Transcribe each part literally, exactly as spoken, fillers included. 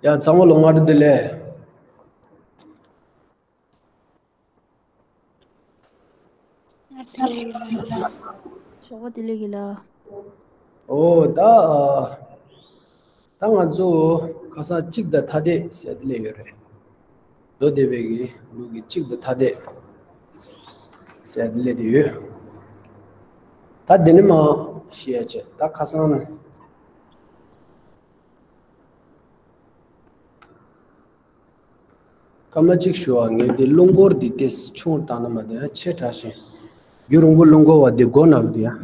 ཡ་ཚང་མ་ལོ་སྔ་དྲོ་བདེ་ལེགས། ཞོགས་པ་བདེ་ལེགས་ཡིན་ལ། ཨོ་ད། ད་ང་ཚོ་ཁ་སང་གཅིག་དང་ཐ་དད་ཟེར་དེ་ལས་ཡོད་རེད། མདོ་སྡེ་པའི་གི་ལུགས་ཀྱི་གཅིག་དང་ཐ་དད་ཟེར་དེ་ལས་དེ་ཡོད། ད་དེ་ནི་མ་ཤེས་ཡ་བྱེད་ད་ཁ་སང་ནི། སྐར་མ་གཅིག་ཞུ་བ་ངས་འདི་རླུང་འཁོར་འདི་ཏེ་ཆུང་བཏང་ན་མ་དེ་ཡང་ཆེ་དྲགས་ཤིང་རྒྱུ་རིང་པོ་རླུང་འཁོར་བ་འདི་མགོ་ནག་འདི་ཡང་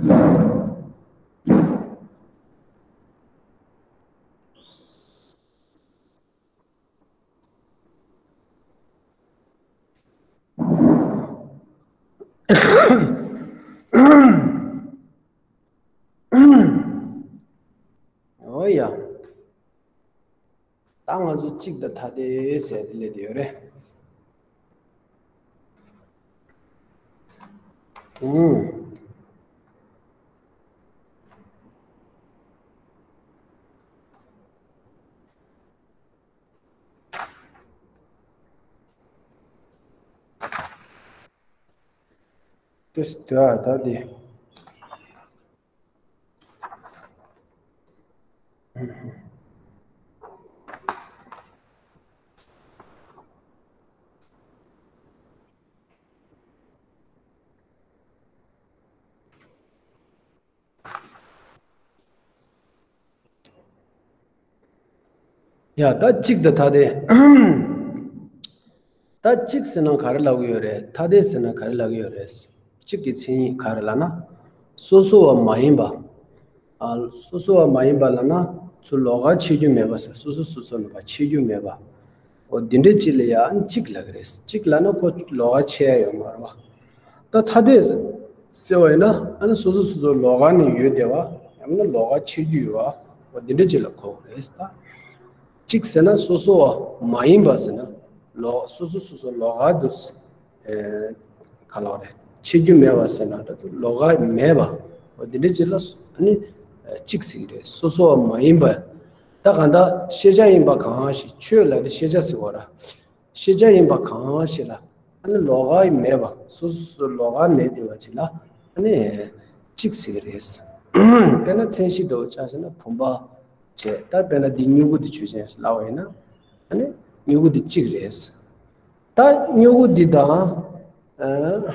ཨོ་ཡ། ད་ང་ཚོ་གཅིག་དང་ཐ་དད་ཟེར་དེ་ལས་དེ་ཡོད་རེད། ཨུམ། ཏེས་དུ་ཨ་ད་དེ། ཡ་ད་གཅིག་དང་ཐ་དད། ད་གཅིག་ཟེར་ན་ག་རེ་ལབ་ཀྱི་ཡོད་རེད། ཐ་དད་ཟེར་ན་ག་རེ་ལབ་ཀྱི་ཡོད་རེད། གཅིག་གི་མཚན་ཉིད་ག་རེ་ལབ་ན། སོ་སོ་བ་མ་ཡིན་པ། ཨ། སོ་སོ་བ་མ་ཡིན་པ་ལབ་ན་ཚུར་ལོགས་ཀ་ཕྱེ་རྒྱུ་མེད་པ་ཟེར། སོ་སོ་སོ་སོ་ནས་ཕར་ཕྱེ་རྒྱུ་མེད་པ། འོ་འདི་འདྲའི་གཅིག་ལ་ཡང་གཅིག་ལབ་ཀྱི་རེད། གཅིག་ལབ་ན་ཁོ་ལོགས་ཀ་ཕྱེ་ཡ་ཡོད་མ་རེད་བ། ད་ཐ་དད་ཟེར་བ་ཡིན་ན་ཨ་ནི་སོ་སོ་སོ་སོ་ལོགས་ཀ་ནས་ཡོད་བསྡད་པ། ཡང་ན་ལོགས་ཀ་ཕྱེ་རྒྱུ་ཡོད་པ། འོ་འདི་འདྲའི་གཅིག་ལ་གོ་དགོས་རེད་ད། གཅིག་ཟེར་ན་སོ་སོ་བ་མ་ཡིན་པ་ཟེར་ན། ལོགས་སོ་སོ་སོ་སོ་ལོགས་ཀ་དུ། ཨེ། ག་ལབ་རེད། ཕྱེ་རྒྱུ་མེད་པ་ཟེར་ན་འདྲ་འདུག་ལོགས་ཀ་མེད་པ། འོ་འདི་འདྲ་ཅིག་ལ་ཨ་ནི་གཅིག་ཟེར་གྱི་རེད། སོ་སོ་བ་མ་ཡིན་པ། ད་གང་ལྟར་ཤེས་བྱ་ཡིན་པ་གང་ཞིག་ཆོས་ལ་ནི་ཤེས་བྱ་ཟེར་བ་ར། ཤེས་བྱ་ཡིན་པ་གང་ཞིག་ལ་ཨ་ནི་ལོགས་ཀ་མེད་པ། སོ་སོ་སོ་ལོགས་ཀ་མེད་བསྡད་པ་ཅིག་ལ་ཨ་ནི་གཅིག་ཟེར་གྱི་རེད། དཔེར་ན་མཚན་གཞི་འདྲ་བོ་ཆ་བཞག་ན་བུམ་པ་བྱས། ད་དཔེར་ན་འདི་མྱུ་གུ་འདི་ཆོས་ཅན་ཟེར་ལབ་པ་ཡིན་ན་ཨ་ནི་མྱུ་གུ་འདི་གཅིག་རེད། ད་མྱུ་གུ་འདི་དང་། ཨ།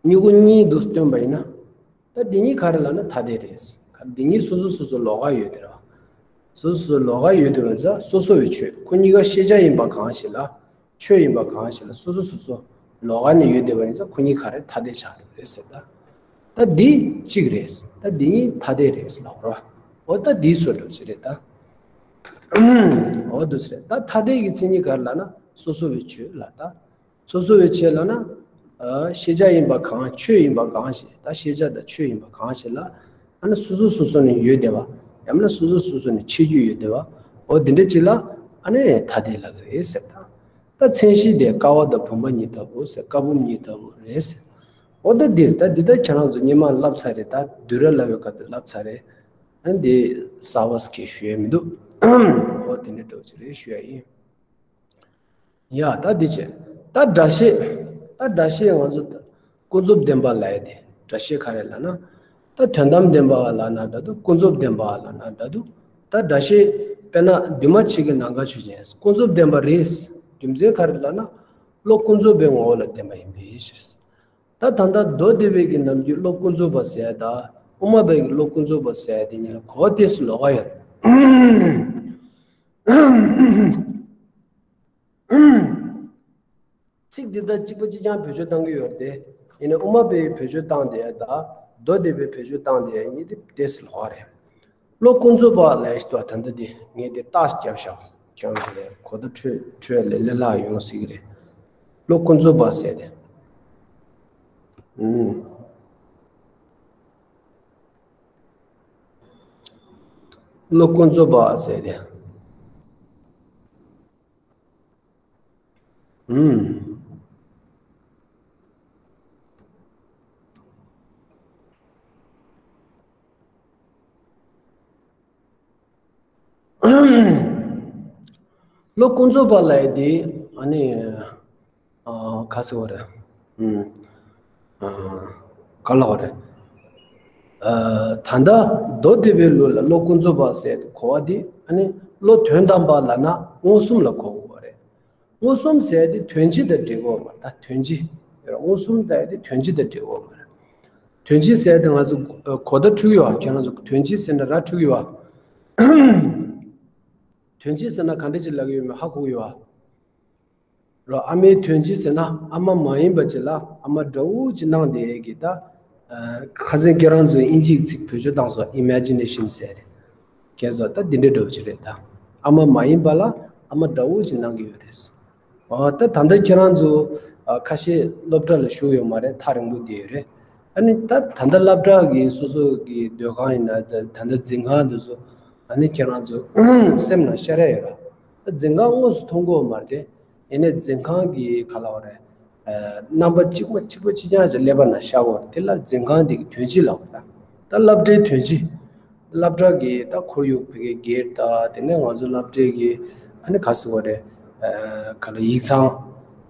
མྱུ་གུ་གཉིས་འདུག་སྟོན་པ་ཡིན་ན། ད་འདི་གཉིས་ག་རེ་ལབ་ན་ཐ་དད་རེད། འདི་གཉིས་སོ་སོ་སོ་སོ་ལོགས་ཀ་ཡོད་དེ་ར། སོ་སོ་སོ་ལོགས་ཀ་ཡོད་དེ་བ་ཟ་སོ་སོ་བའི་ཆོས་ཁོ་གཉིས་ཀ་ཤེས་བྱ་ཡིན་པ་གང་ཞིག་ལ། ཆོས་ཡིན་པ་གང་ཞིག་ལ་སོ་སོ་སོ་སོ་ལོགས་ཀ་ནས་ཡོད་དེ་བ་ཡིན་ཙང་ཁོ་གཉིས་ག་རེ་ཐ་དད་ཆགས་འགྲོ་རེད་ཟེར་ད། ད་འདི་གཅིག་རེད། ད་འདི་གཉིས་ཐ་དད་རེད་ཟེར་ལབ་རོ། འོ་ད་འདི་སོ་འགྲོ་ཅི་རེད་ད། འོ་འདུག་ཟེར། ད་ཐ་དད་ཀྱི་མཚན་ཉིད་ག་རེ་ལབ་ན་སོ་སོ་བའི་ཆོས་ལ་ད། སོ་སོ་བའི་ཆོས་ལབ་ན། ཨ། ཤེས་བྱ་ཡིན་པ་གང་ཆོས་ཡིན་པ་གང་ཞིག་ད་ཤེས་བྱ་དང་ཆོས་ཡིན་པ་གང་ཞིག་ལ། ཨ་ནི་སོ་སོ་སོ་སོ་ནས་ཡོད་བསྡད་པ། ཡང་ན་སོ་སོ་སོ་སོ་ནས་ཕྱེ་རྒྱུ་ཡོད་བསྡད་པ། འོ་འདི་འདྲ་ཅིག་ལ་ཨ་ནི་ཐ་དད་ལབ་ཀྱི་རེད་ཟེར་ད། ད་མཚན་གཞི་དེ་ཀ་བ་དང་བུམ་པ་གཉིས་ལྟ་བུ་ཟེར། ཀ་བུམ་གཉིས་ལྟ་བུ་རེད་ཟེར། འོ་ད་འདིར་ད་འདི་ད་ཁྱེད་རང་ཚོ་སྔོན་མ་བསླབས་ཚར་རེད། ད་བསྡུས་གྲྭ་བསླབ་པའི་སྐབས་དུ་བསླབས་ཚར་རེད། ཨ་ནི་འདི་གསར་པ་ཞིག་ཞུ་ཡ་མི་འདུག་འོ་དེ་འདྲ་འདྲ་བོ་ཅིག་རེད་ཞུ་ཡ་ཡིན། ཡ་ད་འདི་བྱས། ད་སྒྲ་ཤེས། ད་སྒྲ་ཤེས་ང་ཚོ་ད་ཀུན་རྫོབ་བདེན་པ་ལབ་ཡ་དེ་སྒྲ་ཤེས་ག་རེ་ལབ་ན། ད་དོན་དམ་བདེན་པ་ལབ་ན་འདྲ་འདུག་ཀུན་རྫོབ་བདེན་པ་ལབ་ན་འདྲ་འདུག་ད་སྒྲ་ཤེས་དཔེར་ན་འདུས་མ་བྱས་ཀྱི་ནམ་མཁའ་ཆོས་ཅན། ཀུན་རྫོབ་བདེན་པ་རེད། རྒྱུ་མཚན་ག་རེ་ལབ་ན། བློ་ཀུན་རྫོབ་པའི་ངོ་བོ་ལ་བདེན་པ་ཡིན་པའི་ཕྱིར། ད་ད་ལྟ་མདོ་སྡེ་པའི་གི་ནམ་རྒྱུན་བློ་ཀུན་རྫོབ་པ་ཟེར་ཡ་ད་དབུ་མ་པའི་གི་བློ་ཀུན་རྫོབ་པ་ཟེར་ཡ་དེ་ཉིད་ལ་གོ་བ་ཏོག་ཙམ་ལོགས་ཀ་ཡོད་རེད། ཚིག་འདི་དག་གཅིག་པ་གཅིག་རྐྱང་བེད་སྤྱོད་བཏང་གི་ཡོད་རེད་དེ། ཡིན་ནའི་དབུ་མ་པའི་བེད་སྤྱོད་བཏང་དེ་ད་མདོ་སྡེ་པའི་བེད་སྤྱོད་བཏང་དེ་གཉིས་དེ་ཏོག་ཙམ་ལོགས་ཀ་རེད། བློ་ཀུན་རྫོབ་པ་ལབ་ཡ་ཞིག་འདུག་ད་ལྟ་འདི་ངས་དེ་རྟགས་བརྒྱབ་བཞག་ཁྱོད་ཚོ་ལས་གོ་བརྡ་འཕྲོད་འཕྲོད་ལས་ལས་སླ་ཡོང་སྲིད་ཀྱི་རེད། བློ་ཀུན་རྫོབ་པ་ཟེར་ཏེ། ཨུམ། བློ་ཀུན་རྫོབ་པ་ཟེར་ཏེ། ཨུམ། བློ་ཀུན་རྫོབ་པ་ལབ་ཡ་དེ་ཨ་ནི་ཨ་ག་ཟེར་བ་རེད། ཨུམ། ཨ་ག་ལབ་དགོས་རེད། ཨ་ད་ལྟ་མདོ་སྡེ་པའི་ལུགས་ལ་བློ་ཀུན་རྫོབ་པ་ཟེར་ཏེ་གོ་བ་དེ་ཨ་ནི་བློ་དོན་དམ་པ་ལབ་ན་མངོན་སུམ་ལ་གོ་དགོས་པ་རེད། མངོན་སུམ་ཟེར་ཏེ་དོན་སྤྱི་དང་འབྲེལ་དགོས་མ་རེད། ད་དོན་སྤྱི། མངོན་སུམ་ཟེར་ཏེ་དོན་སྤྱི་དང་འབྲེལ་དགོས་མ་རེད། དོན་སྤྱི་ཟེར་ཏེ་ང་ཚོ་གོ་བརྡ་འཕྲོད་ཀྱི་ཡོད། ཁྱེད་རང་ཚོ་དོན་སྤྱི་ཟེར་ན་ར་འཕྲོད་ཀྱི་ཡོད། དོན་སྤྱི་ཟེར་ན་ག་འདྲ་ཅིག་ལབ་ཀྱི་ཡོད་མེད་ཧ་གོ་གི་ཡོད། རོ། ཨ་མའི་དོན་སྤྱི་ཟེར་ན་ཨ་མ་མ་ཡིན་པ་ཅིག་ལ་ཨ་མ་འདྲ་བོ་ཅིག་སྣང་བསྡད་ཀྱི་ད། ཁ་སང་ཁྱེད་རང་ཚོས་དབྱིན་ཇིའི་ཚིག་བེད་སྤྱོད་བཏང་སོང་། ཨི་མེ་ཇི་ནེ་ཤན་ཟེར་རེད། ཁྱེད་ཚོ་ད་འདི་འདྲ་འདྲ་བོ་ཅིག་རེད་ད། ཨ་མ་མ་ཡིན་པ་ལ་ཨ་མ་འདྲ་བོ་ཅིག་སྣང་གི་ཡོད་རེད། ཨོ་ད་ད་ལྟ་ཁྱེད་རང་ཚོ་ཁ་ཤས་སློབ་གྲྭ་ལ་ཞུགས་ཡོད་མ་རེད། ཐག་རིང་པོ་བསྡད་ཡོད་རེད། ཨ་ནི་ད་ད་ལྟ་སློབ་གྲྭ་གི་སོ་སོ་གི་སྡོད་ཁང་ཡིན་ན་ད་ལྟ་འཛིན་ཁང་དེ་ཚོ་ཨ་ནི་ཁྱེད་རང་ཚོ་སེམས་ནང་ཤར་ཡ་ཡོད་ར། ད་འཛིན་ཁང་དངོས་སུ་མཐོང་གི་ཡོད་མ་རེད་དེ། ཡིན་ནའི་འཛིན་ཁང་གི་ག་ལབ་དགོས་རེད། རྣམ་པ་གཅིག་པ་གཅིག་པ་གཅིག་རྐྱང་ཅིག་ཀླད་པ་ནང་ཤར་གྱི་ཡོད་རེད། དེ་ལ་འཛིན་ཁང་དེ་གི་དོན་སྤྱི་ལབ་དགོས་རེད། ད་སློབ་གྲྭའི་དོན་སྤྱི། སློབ་གྲྭ་གི་ད་ཁོར་ཡུག་བོད་སྐད་སྒེར་དང་དེ་ནས་ང་ཚོ་སློབ་གྲྭའི་གི་ཨ་ནི་ག་ཟེར་དགོས་རེད། ག་ལ་ཡིག་ཚང་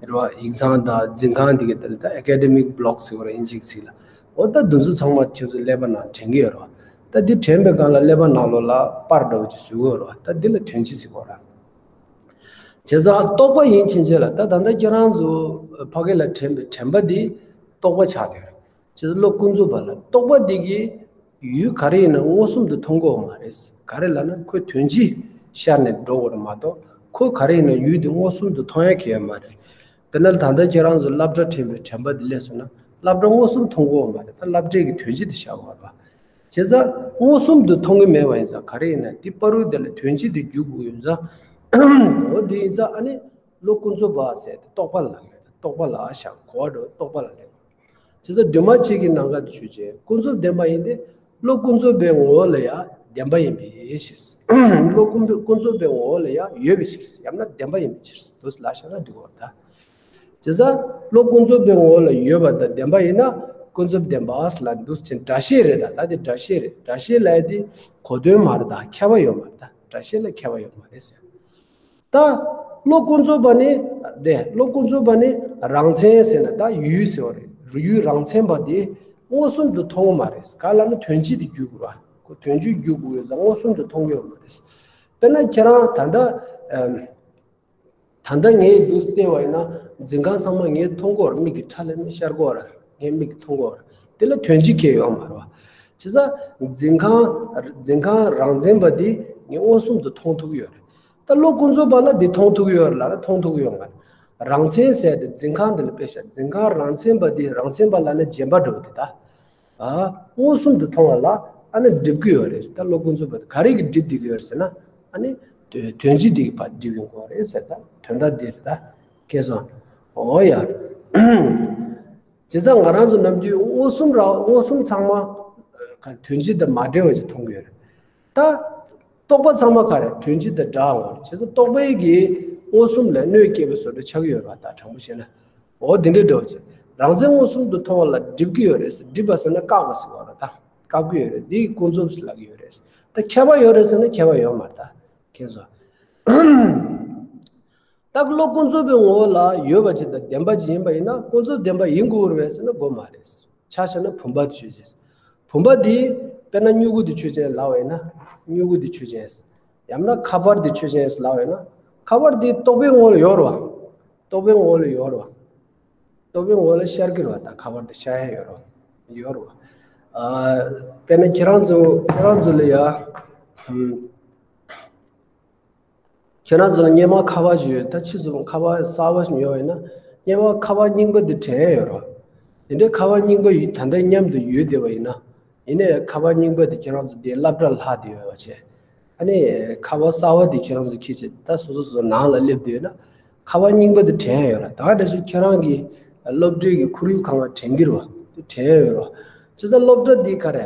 རེད་བ། ཡིག་ཚང་དང་འཛིན་ཁང་དེ་གི་ད་ད་ཨེ་ཀེ་ཌེ་མིག་བྷི་ལོག་ཟེར་དགོས་རེད་དབྱིན་ཇིའི་ཚིག་ལ། འོ་ད་དེ་ཚོ་ཚང་མ་ཁྱེད་ཚོ་ཀླད་པ་ནང་དྲན་གྱི་ཡོད་རེད་བ། ད་འདི་དྲན་པའི་སྒང་ལ་ཀླད་པ་ནང་ལོགས་ལ་པར་འདྲ་བོ་ཅིག་བཟོ་གི་ཡོད་རེད་བ། ད་འདི་ལ་དོན་སྤྱི་ཟེར་གྱི་ཡོད་རེད། བྱས་ཙང་རྟོག་པ་ཡིན་ཕྱིན་ཆད་ལ་ད་ད་ལྟ་ཁྱེད་རང་ཚོ་ཕ་གི་ལ་དྲན་པའི་དྲན་པ་འདི་རྟོག་པ་ཆགས་བསྡད་ཡོད་རེད། བྱས་ཙང་བློ་ཀུན་རྫོབ་པ་ལ་རྟོག་པ་འདི་གི་ཡུལ་ག་རེ་ཡིན་ན་མངོན་སུམ་དུ་མཐོང་གི་ཡོད་མ་རེད། ག་རེ་ལབ་ན་ཁོའི་དོན་སྤྱི་ཤར་ནས་འགྲོ་དགོས་རེད་མ་གཏོགས་ཁོ་ག་རེ་ཡིན་ན་ཡུལ་དེ་མངོན་སུམ་དུ་མཐོང་ཡ་གང་ཡང་མ་རེད། དཔེར་ན་ད་ལྟ་ཁྱེད་རང་ཚོ་སློབ་གྲྭ་དྲན་པའི་དྲན་པ་འདི་སླེབས་སོང་ན་སློབ་གྲྭ་མངོན་སུམ་མཐོང་གི་ཡོད་མ་རེད། ད་སློབ་གྲྭའི་གི་དོན་སྤྱི་དེ་ཤར་དགོས་རེད་བ། བྱས་ཙང་མངོན་སུམ་དུ་མཐོང་གི་མེད་པ་ཡིན་ཙང་ག་རེ་ཡིན་ན་དེ་བར་དུ་དེ་ལ་དོན་སྤྱི་དེ་རྒྱུག་དགོས་ཡོད་ཙང་། འོ་དེ་ཡིན་ཙང་ཨ་ནི་བློ་ཀུན་རྫོབ་པ་ཟེར་ཏེ་རྟོག་པ་ལ་ལབ་ཀྱི་རེད། རྟོག་པ་ལ་ཤར་གོ་བ་འགྲོ་རྟོག་པ་ལ་ལབ་ཀྱི་རེད། བྱས་ཙང་འདུས་མ་བྱས་ཀྱི་ནམ་མཁའ་དེ་ཆོས་ཅན། ཀུན་རྫོབ་བདེན་པ་ཡིན་ཏེ། བློ་ཀུན་རྫོབ་པའི་ངོ་བོ་ལ་ཡང་བདེན་པ་ཡིན་པའི་ཕྱིར། བློ་ཀུན་ཀུན་རྫོབ་པའི་ངོ་བོ་ལ་ཡང་ཡོད་པའི་ཕྱིར། ཡང་ན་བདེན་པ་ཡིན་པའི་ཕྱིར། འདུག་ལབ་བཞག་ན་འགྲིག་གི་རེད་ད། བྱས་ཙང་བློ་ཀུན་རྫོབ་པའི་ངོ་བོ་ལ་ཡོད་པ་དང་བདེན་པ་ཡིན་ན་ཀུན་རྫོབ་བདེན་པ་ལབ་འདུག་ཅེས་སྒྲ་བཤད་རེད་ད། ད་དེ་སྒྲ་བཤད་རེད། སྒྲ་བཤད་ལབ་ཡ་དེ་གོ་དོན་མ་རེད་ད། ཁྱབ་པ་ཡོད་མ་རེད་ད། སྒྲ་བཤད་ལ་ཁྱབ་པ་ཡོད་མ་རེད་ཟེར། ད་བློ་ཀུན་རྫོབ་པ་ནི་དེ། བློ་ཀུན་རྫོབ་པ་ནི་རང་མཚན་ཟེར་ན་ད་ཡུལ་ཟེར་བ་རེད། ཡུལ་རང་མཚན་པ་དེ་མངོན་སུམ་དུ་མཐོང་གི་མ་རེད། ག་ལབ་ན་དོན་སྤྱི་དེ་རྒྱུག་དགོས་ར། ཁོ་དོན་སྤྱི་རྒྱུག་དགོས་ཡོད་ཙང་མངོན་སུམ་དུ་མཐོང་གི་ཡོད་མ་རེད། དཔེར་ན་ཁྱེད་རང་ད་ལྟ་ཨམ། ད་ལྟ་ངས་འདུག་བལྟས་པ་ཡིན་ན་འཛིན་ཁང་ཚང་མ་ངས་མཐོང་གི་ཡོད་རེད། མིག་གི་ཁྲ་ལ་མིག་ཤར་གི་ཡོད་རེད། ངས་མིག་གིས་མཐོང་གི་ཡོད་རེད། དེ་ལ་དོན་སྤྱི་གང་ཡང་ཡོད་མ་རེད་བ། བྱས་ཙང་འཛིན་ཁང་འཛིན་ཁང་རང་མཚན་པ་འདི་ངས་མངོན་སུམ་དུ་མཐོང་ཐུབ་ཀྱི་ཡོད་རེད། ད་བློ་ཀུན་རྫོབ་པ་ལ་འདི་མཐོང་ཐུབ་ཀྱི་ཡོད་རེད་ལབ་ན་མཐོང་ཐུབ་ཀྱི་ཡོད་མ་རེད། རང་མཚན་ཟེར་ཏེ་འཛིན་ཁང་འདི་ལ་དཔེ་བཞག་འཛིན་ཁང་རང་མཚན་པ་འདི་རང་མཚན་པ་ལབ་ན་བརྗེན་པ་འགྲོ་གི་འདུག་ད། ཨ། མངོན་སུམ་དུ་མཐོང་བ་ལ་ཨ་ནི་སྒྲིབ་ཀྱི་ཡོད་རེད། ད་བློ་ཀུན་རྫོབ་པ་དེ་ག་རེ་གིས་སྒྲིབ་བསྡད་ཀྱི་ཡོད་རེད་ཟེར་ན་ཨ་ནི་དོན་དོན་སྤྱི་དེ་གིས་ཕར་སྒྲིབ་ཡོང་གི་ཡོད་རེད་ཟེར། ད་དོན་དག་འདི་རེད་ད། མཁྱེན་སོང་། འོ་ཡ། བྱས་ཙང་ང་རང་ཚོ་ནམ་རྒྱུན་མངོན་སུམ་ར་མངོན་སུམ་ཚང་མ་ག་དོན་སྤྱི་དང་མ་འབྲེལ་བ་ཞིག་མཐོང་གི་ཡོད་རེད། ད་རྟོག་པ་ཚང་མ་ག་རེ་དོན་སྤྱི་དང་འདྲ་བ་རེད། བྱས་ཙང་རྟོག་པའི་གི་མངོན་སུམ་ལ་གནོད་སྐྱེལ་བའི་བཟོ་འདྲ་ཆགས་ཀྱི་ཡོད་རེད་བ། ད་དྲང་པོ་བཤད་ན། འོ་དེ་འདྲའི་འདྲ་བོ་ཅིག་རང་མཚན་མངོན་སུམ་དུ་མཐོང་བ་ལ་སྒྲིབ་ཀྱི་ཡོད་རེད་ཟེར། སྒྲིབ་པ་ཟེར་ན་བཀག་པ་ཟེར་བ་རེད་ད། བཀག་གི་ཡོད་རེད། འདི་ཀུན་རྫོབ་ཟེར་ལབ་ཀྱི་ཡོད་རེད། ད་ཁྱབ་པ་ཡོད་རེད་ཟེར་ན་ཁྱབ་པ་ཡོད་མ་རེད་ད། མཁྱེན་སོང་། ད་བློ་ཀུན་རྫོབ་པའི་ངོ་བོ་ལ་ཡོད་པ་ཅིག་དང་བདེན་པ་ཅིག་ཡིན་པ་ཡིན་ན་ཀུན་རྫོབ་བདེན་པ་ཡིན་དགོས་རེད་ཟེར་ན་དགོས་མ་རེད། ཆ་བཞག་ན་བུམ་པ་དེ་ཆོས་ཅན། བུམ་པ་དེ་དཔེར་ན་སྨྱུ་གུ་དེ་ཆོས་ཅན་ལབ་པ་ཡིན་ན་སྨྱུ་གུ་དེ་ཆོས་ཅན། ཡང་ན་ཁ་པར་དེ་ཆོས་ཅན་ལབ་པ་ཡིན་ན་ཁ་པར་དེ་རྟོག་པའི་ངོ་བོ་ལ་ཡོད་རེད་བ། རྟོག་པའི་ངོ་བོ་ལ་ཡོད་རེད་བ། རྟོག་པའི་ངོ་བོ་ལ་ཤར་གྱི་རེད་བ། ད་ཁ་པར་དེ་ཤར་ཡ་ཡོད་རེད་བ། ཡོད་རེད་བ། ཨ། དཔེར་ན་ཁྱེད་རང་ཚོ་ཁྱེད་རང་ཚོ་ལ་ཡ། ཨམ། ཁྱེད་རང་ཚོ་ལ་སྔོན་མ་ཁ་པར་ཞིག་ཡོད། ད་ཕྱིས་སུ་ཁ་པར་གསར་པ་ཞིག་ཉོས་པ་ཡིན་ན་སྔོན་མ་ཁ་པར་རྙིང་པ་འདི་དྲན་ཡ་ཡོད་རེད་བ། དེ་འདྲའི་ཁ་པར་རྙིང་པ་ཡོད་ད་ལྟ་མཉམ་དུ་ཡོད་བསྡད་པ་ཡིན་ན། ཡིན་ནའི་ཁ་པར་རྙིང་པ་དེ་ཁྱེད་རང་ཚོ་དེ་སློབ་གྲྭ་ལྷག་བསྡད་ཡོད་པ་བྱས། ཨ་ནི་ཁ་པར་གསར་པ་དེ་ཁྱེད་རང་ཚོ་འཁྱེར་བྱས་ད་སོ་སོ་སོ་སོ་ནང་ལ་སླེབས་བསྡད་ཡོད་ན། ཁ་པར་རྙིང་པ་དེ་དྲན་ཡོད་ར། ད་ག་འདྲ་ཞིག་ཁྱེད་རང་གི་སློབ་གྲྭའི་གི་ཁོར་ཡུག་གང་ག་དྲན་གྱི་རེད་བ། དེ་དྲན་ཡོད་ར། བྱས་ཙང་སློབ་གྲྭ་འདི་ག་རེ།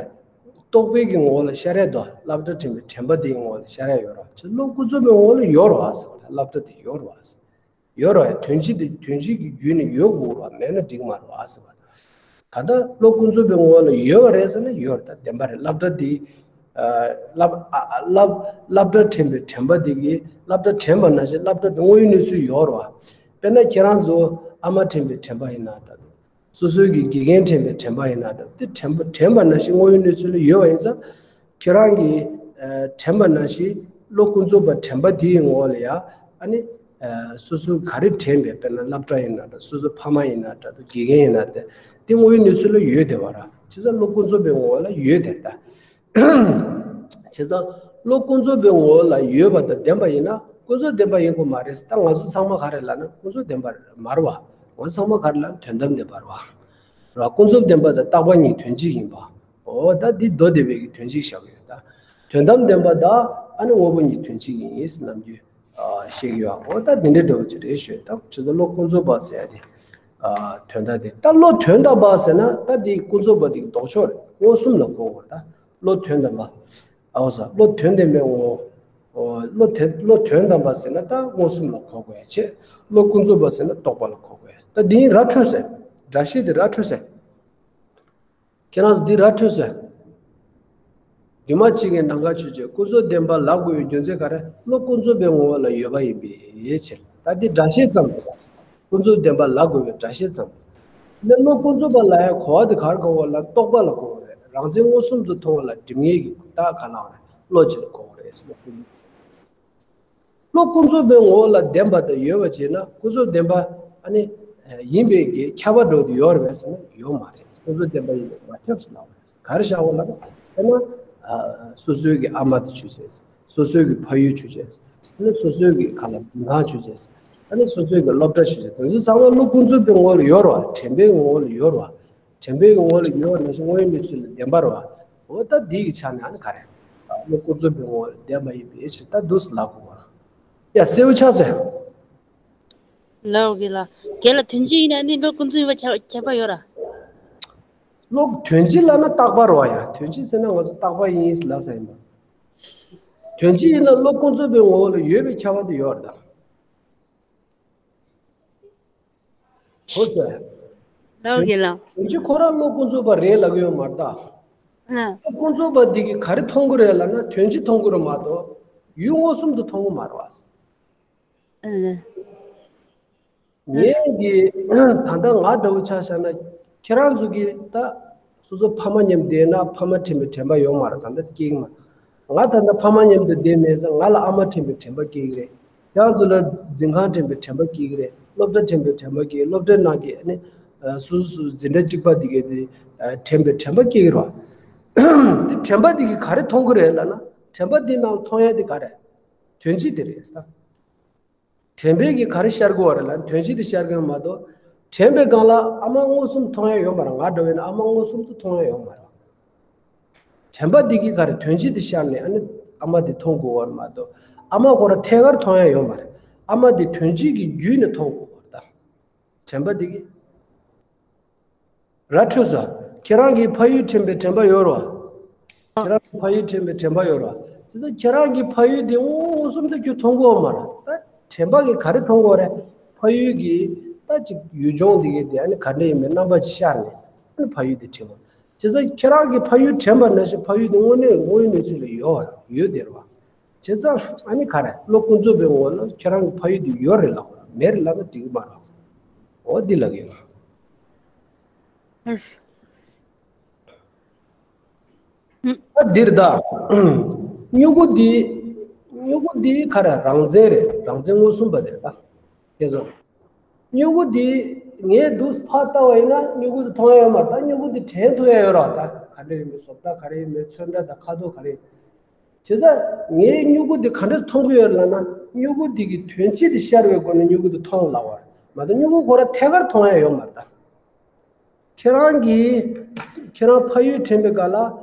རྟོག་པའི་གི་ངོ་བོ་ལ་ཤར་ཡ་དོ། སློབ་གྲྭ་དྲན་པའི་དྲན་པ་དེའི་ངོ་བོ་ལ་ཤར་ཡ་ཡོད་ར། བྱས་ཙང་བློ་ཀུན་རྫོབ་པའི་ངོ་བོ་ལ་ཡོད་ར་ཟེར་བ་ལ་སློབ་གྲྭ་དེ་ཡོད་ར་ཟེར། ཡོད་ར། དོན་སྤྱི་དེ་དོན་སྤྱི་གི་བརྒྱུད་ནས་ཡོད་དགོས་ར། མེད་ན་འགྲིག་མ་རེད་བ་ཟེར་བ། ག་ད་བློ་ཀུན་རྫོབ་པའི་ངོ་བོ་ལ་ཡོད་པ་རེད་ཟེར་ན་ཡོད་རེད། ད་བདེན་པ་རེད། སློབ་གྲྭ་དེ་ ཨ། སླབ་ཨ་སླབ་སློབ་གྲྭ་དྲན་པའི་དྲན་པ་དེ་གིས་སློབ་གྲྭ་དྲན་པ་ནང་བཞིན་སློབ་གྲྭ་དེ་དངོས་ཡོད་གནས་ཚུལ་ཡོད་རེད་བ། དཔེར་ན་ཁྱེད་རང་ཚོ་ཨ་མ་དྲན་པའི་དྲན་པ་ཡིན་ན་འདྲ་འདུག་སོ་སོའི་གི་དགེ་རྒན་དྲན་པའི་དྲན་པ་ཡིན་ན་འདྲ་འདུག་དེ་དྲན་པ་དྲན་པ་ནང་བཞིན་དངོས་ཡོད་གནས་ཚུལ་ལ་ཡོད་པ་ཡིན་ཙང་། ཁྱེད་རང་གིས་ཨ་དྲན་པ་ནང་བཞིན་བློ་ཀུན་རྫོབ་པ་དྲན་པ་དེའི་ངོ་བོ་ལ་ཡ་ཨ་ནི་ཨ་སོ་སོ་ག་རེ་དྲན་པའི་དཔེར་ན་སློབ་གྲྭ་ཡིན་ན་འདྲ། སོ་སོ་ཕ་མ་ཡིན་ན་འདྲ་འདུག་དགེ་རྒན་ཡིན་ན་འདྲ། དེ་དངོས་ཡོད་གནས་ཚུལ་ལ་ཡོད་བསྡད་པ་རེད། བྱས་ཙང་བློ་ཀུན་རྫོབ་པའི་ངོ་བོ་ལ་ཡོད་བསྡད་ད། བྱས་ཙང་བློ་ཀུན་རྫོབ་པའི་ངོ་བོ་ལ་ཡོད་པ་དང་ལྡན་པ་ཡིན་ན་ཀུན་རྫོབ་བདེན་པ་ཡིན་དགོས་མ་རེད། ད་ང་ཚོ་ཚང་མ་ག་རེ་ལབ་ན་ཀུན་རྫོབ་བདེན་པ་མ་རེད་བ། ང་ཚོ་ཚང་མ་ག་རེ་ལབ་ན་དོན་དམ་བདེན་པ་རེད་བ། རེད་བ། ཀུན་རྫོབ་བདེན་པ་དང་རྟག་པ་གཉིས་དོན་གཅིག་ཡིན་པ། འོ་ད་འདི་མདོ་སྡེ་པའི་གི་དོན་གཅིག་བཞག་གི་ཡོད་ད། དོན་དམ་བདེན་པ་དང་ཨ་ནི་དངོས་པོ་གཉིས་དོན་གཅིག་ཡིན་ཟེར་ནམ་རྒྱུན་ཨ་བཤད་ཀྱི་ཡོད། འོ་ད་འདི་འདྲའི་འདྲ་བོ་ཅིག་རེད་ཤོད་ད། བྱས་ཙང་བློ་ཀུན་རྫོབ་པ་ཟེར་ཡ་དེ་ཨ་དོན་དམ་དེ། ད་བློ་དོན་དམ་པ་ཟེར་ན་ད་འདི་ཀུན་རྫོབ་པ་དེ་གི་ལྡོག་ཕྱོགས་རེད། མངོན་སུམ་ལ་གོ་དགོས་རེད་ད། བློ་དོན་དམ་པ། ཨའོ་ས། བློ་དོན་དམ་པའི་ངོ་བོ། བློ་དེ་བློ་དོན་དམ་པ་ཟེར་ན་ད་མངོན་སུམ་ལ་གོ་དགོས་ཡ་བྱས། བློ་ཀུན་རྫོབ་པ་ཟེར་ན་རྟོག་པ་ལ་གོ་དགོས་ཡ། ད་འདི་ཡིན་ར་འཕྲོད་ཟེར། སྒྲ་བཤད་དེ་ར་འཕྲོད་ཟེར། ཁྱེད་རང་ཚོ་འདི་ར་འཕྲོད་ཟེར། འདུས་མ་བྱས་ཀྱི་ནམ་མཁའ་ཆོས་ཅན། ཀུན་རྫོབ་བདེན་པ་ལབ་དགོས་པའི་རྒྱུ་མཚན་ག་རེ། བློ་ཀུན་རྫོབ་པའི་ངོ་བོ་ལ་ཡོད་པ་ཡིན་པའི་ཕྱིར། ད་འདི་སྒྲ་བཤད་ཙམ་རེད། ཀུན་རྫོབ་བདེན་པ་ལབ་དགོས་པའི་སྒྲ་བཤད་ཙམ་རེད། ནི་བློ་ཀུན་རྫོབ་པ་ལབ་ཡ་གོ་བ་དེ་ག་རེ་གོ་དགོས་ལབ་རྟོག་པ་ལ་གོ་དགོས་རེད། རང་མཚན་མངོན་སུམ་དུ་མཐོང་བ་ལ་སྒྲིབ་ངེས་ཀྱི་རྟགས་ག་ལ་བ་རེད། བློ་ཅིག་ལ་གོ་དགོས་རེད། བློ་ཀུན་རྫོབ། བློ་ཀུན་རྫོབ་པའི་ངོ་བོ་ལ་ལྡན་པ་དང་ཡོད་པ་བྱས་ན་ཀུན་རྫོབ་བདེན་པ་ཨ་ནི་ཡིན་པའི་གི་ཁྱབ་པ་འགྲོ་དུ་ཡོད་རེད་ཟེར་ན་ཡོད་མ་རེད། ཀུན་རྫོབ་བདེན་པ་ཡིན་པས་མ་ཁྱབ་ཟེར་ལབ་པ་རེད། ག་རེ་བཞག་པ་ལབ་ན་དཔེར་ན་ཨ་སོ་སོའི་གི་ཨ་མ་དེ་ཆོས་ཅན། སོ་སོའི་གི་ཕ་ཡུལ་ཆོས་ཅན། ཨ་ནི་སོ་སོའི་གི་ག་ལ་འཛིན་ཁང་ཆོས་ཅན། ཨ་ནི་སོ་སོའི་གི་སློབ་གྲྭ་ཆོས་ཅན། དེ་ཚོ་ཚང་མ་བློ་ཀུན་རྫོབ་པའི་ངོ་བོ་ལ་ཡོད་རེད་བ། དྲན་པའི་ངོ་བོ་ལ་ཡོད་རེད་བ། དྲན་པའི་ངོ་བོ་ལ་ཡོད་པ་ནང་བཞིན་དངོས་ཡོད་གནས་ཚུལ་ལ་བདེན་པ་རེད་བ། འོ་ད་འདི་གི་ཆ་ནས་ཨ་ནི་ག་རེ། བློ་ཀུན་རྫོབ་པའི་ངོ་བོ་ལ་ལྡན་པ་ཡིན་པའི་ཕྱིར་ད་འདུག་སེ་ལབ་དགོས་པ། ཡ་གསལ་པོ་ཆགས་སོང་། ལགས་འོ་གི་ལ། དེ་ལ་དོན་སྤྱི་ཡིན་ན་ནི་བློ་ཀུན་རྫོབ་ཡིན་པ་ཁྱབ་ཁྱབ་པ་ཡོད་ར། བློ་དོན་སྤྱི་ལབ་ན་རྟག་པ་རེད་བ་ཡ། དོན་སྤྱི་ཟེར་ན་ང་ཚོ་རྟག་པ་ཡིན་ལབ་ས་ཡིན་པ། དོན་སྤྱི་ཡིན་ན་བློ་ཀུན་རྫོབ་པའི་ངོ་བོ་ལ་ཡོད་པའི་ཁྱབ་པ་དེ་ཡོད་རེད་ད། ཧོ་ཟེར། ལགས་འོ་གི་ལ། དོན་སྤྱི་ཁོ་རང་བློ་ཀུན་རྫོབ་པ་རེད་ལབ་ཀྱི་ཡོད་མ་རེད་ད། ལགས། བློ་ཀུན་རྫོབ་པ་འདི་གིས་ག་རེ་མཐོང་གི་རེད་ལབ་ན་དོན་སྤྱི་མཐོང་གི་རེད་མ་གཏོགས་ཡུལ་མངོན་སུམ་དུ་མཐོང་གི་མ་རེད་བ། ལགས། ངས་འདི་ད་ལྟ་ང་འདྲ་བོ་ཆ་བཞག་ན་ཁྱེད་རང་ཚོ་གིས་ད་སོ་སོ་ཕ་མ་མཉམ་བསྡད་ན་ཕ་མ་དྲན་པའི་དྲན་པ་ཡོད་མ་རེད། ད་ལྟ་སྐྱེ་གི་མ་རེད། ང་ད་ལྟ་ཕ་མ་མཉམ་དུ་བསྡད་མེད་ཙང་ང་ལ་ཨ་མ་དྲན་པའི་དྲན་པ་སྐྱེ་གི་རེད། ཁྱེད་རང་ཚོ་ལ་འཛིན་ཁང་དྲན་པའི་དྲན་པ་སྐྱེ་གི་རེད། སློབ་གྲྭ་དྲན་པའི་དྲན་པ་སྐྱེ། སློབ་གྲྭའི་ནང་གི་ཨ་ནི་སོ་སོ་སོ་འཛིན་གྲྭ་གཅིག་པ་དེ་གའི་དེ་དྲན་པའི་དྲན་པ་སྐྱེ་གི་རེད་བ། དེ་དྲན་པ་དེ་གིས་ག་རེ་མཐོང་གི་རེད་ལབ་ན་དྲན་པ་དེ་ནང་མཐོང་ཡ་དེ་ག་རེ། དོན་སྤྱི་དེ་རེད་ཟེར། དྲན་པས་ཀྱིས་ག་རེ་ཤར་དགོས་པ་རེད་ལབ་ན་དོན་སྤྱི་དེ་ཤར་དགོས་མ་གཏོགས། དྲན་པའི་སྒང་ལ་ཨ་མ་མངོན་སུམ་མཐོང་ཡ་ཡོད་མ་རེད། ང་འདྲ་བོ་ཡིན་ན་ཨ་མ་མངོན་སུམ་དུ་མཐོང་ཡ་ཡོད་མ་རེད། དྲན་པ་འདི་གིས་ག་རེ་དོན་སྤྱི་དེ་ཤར་ནས་ཨ་ནི་ཨ་མ་དེ་མཐོང་དགོས་པ་མ་གཏོགས། ཨ་མ་ཁོ་རང་ཐད་ཀར་མཐོང་ཡ་ཡོད་མ་རེད། ཨ་མ་དེ་དོན་སྤྱི་གི་བརྒྱུད་ནས་མཐོང་དགོས་པ་རེད་ད། དྲན་པ་འདི་གིས། ར་འཕྲོད་ས། ཁྱེད་རང་གིས་ཕ་ཡུལ་དྲན་པའི་དྲན་པ་ཡོད་རེད་བ། ཁྱེད་རང་གིས་ཕ་ཡུལ་དྲན་པའི་དྲན་པ་ཡོད་རེད་བ། དེ་ཚོ་ཁྱེད་རང་གིས་ཕ་ཡུལ་དེ་མངོན་སུམ་དུ་ཁྱོད་མཐོང་གི་ཡོད་མ་རེད། ད་དྲན་པ་གིས་ག་རེ་མཐོང་གི་ཡོད་རེད། ཕ་ཡུལ་གྱི་ད་ཅིག་ཡུལ་ལྗོངས་འདི་གའི་དེ་ཨ་ནི་ག་འདྲ་ཡིན་མིན་རྣམ་པ་ཅིག་ཤར་ནས་ཨ་ནི་ཕ་ཡུལ་དེ་དྲན་པ། བྱས་ཙང་ཁྱེད་རང་གིས་ཕ་ཡུལ་དྲན་པ་ནང་བཞིན་ཕ་ཡུལ་དེ་དངོས་གནས་དངོས་ཡོད་གནས་ཚུལ་ལ་ཡོད་རེད། ཡོད་དེ་རེད་བ། བྱས་ཙང་ཨ་ནི་ག་རེ་བློ་ཀུན་རྫོབ་པའི་ངོ་བོ་ལ་ཁྱེད་རང་གི་ཕ་ཡུལ་དེ་ཡོད་རེད་ལབ་དགོས་རེད། མེད་རེད་ལབ་ན་འགྲིག་གི་མ་རེད། འོ་འདི་ལབ་ཀྱི་ཡོད། ཨ་འདིར་ད། མྱུ་གུ་འདི། མྱུ་གུ་འདི་ག་རེ་རང་མཚན་རེད། རང་མཚན་མངོན་སུམ་པ་དེ་རེད་ད། ཁྱེད་ཚོ། མྱུ་གུ་འདི་ངས་འདུག་ཕར་ལྟ་བ་ཡིན་ན་མྱུ་གུ་འདི་མཐོང་ཡ་ཡོད་མ་རེད། ད་མྱུ་གུ་འདི་དྲན་ཐུབ་ཡ་ཡོད་རེད་བ། ད་ག་འདྲ་ཡིན་མིན་བཟོ་ལྟ་ག་རེ་ཡིན་མིན་ཚོན་ཁྲ་དང་ཁ་དོག་ག་རེ་ཡིན། བྱས་ཙང་ངས་མྱུ་གུ་འདི་ག་འདྲས་མཐོང་གི་ཡོད་ལབ་ན་མྱུ་གུ་འདི་གི་དོན་སྤྱི་དེ་ཤར་བའི་སྒོ་ནས་མྱུ་གུ་འདི་མཐོང་ལབ་པ་རེད་མ་གཏོགས་མྱུ་གུ་ཁོ་རང་ཐད་ཀར་མཐོང་ཡ་ཡོད་མ་རེད་ད། ཁྱེད་རང་གིས་ཁྱེད་རང་ཕ་ཡུལ་དྲན་པའི་སྐབས་ལ་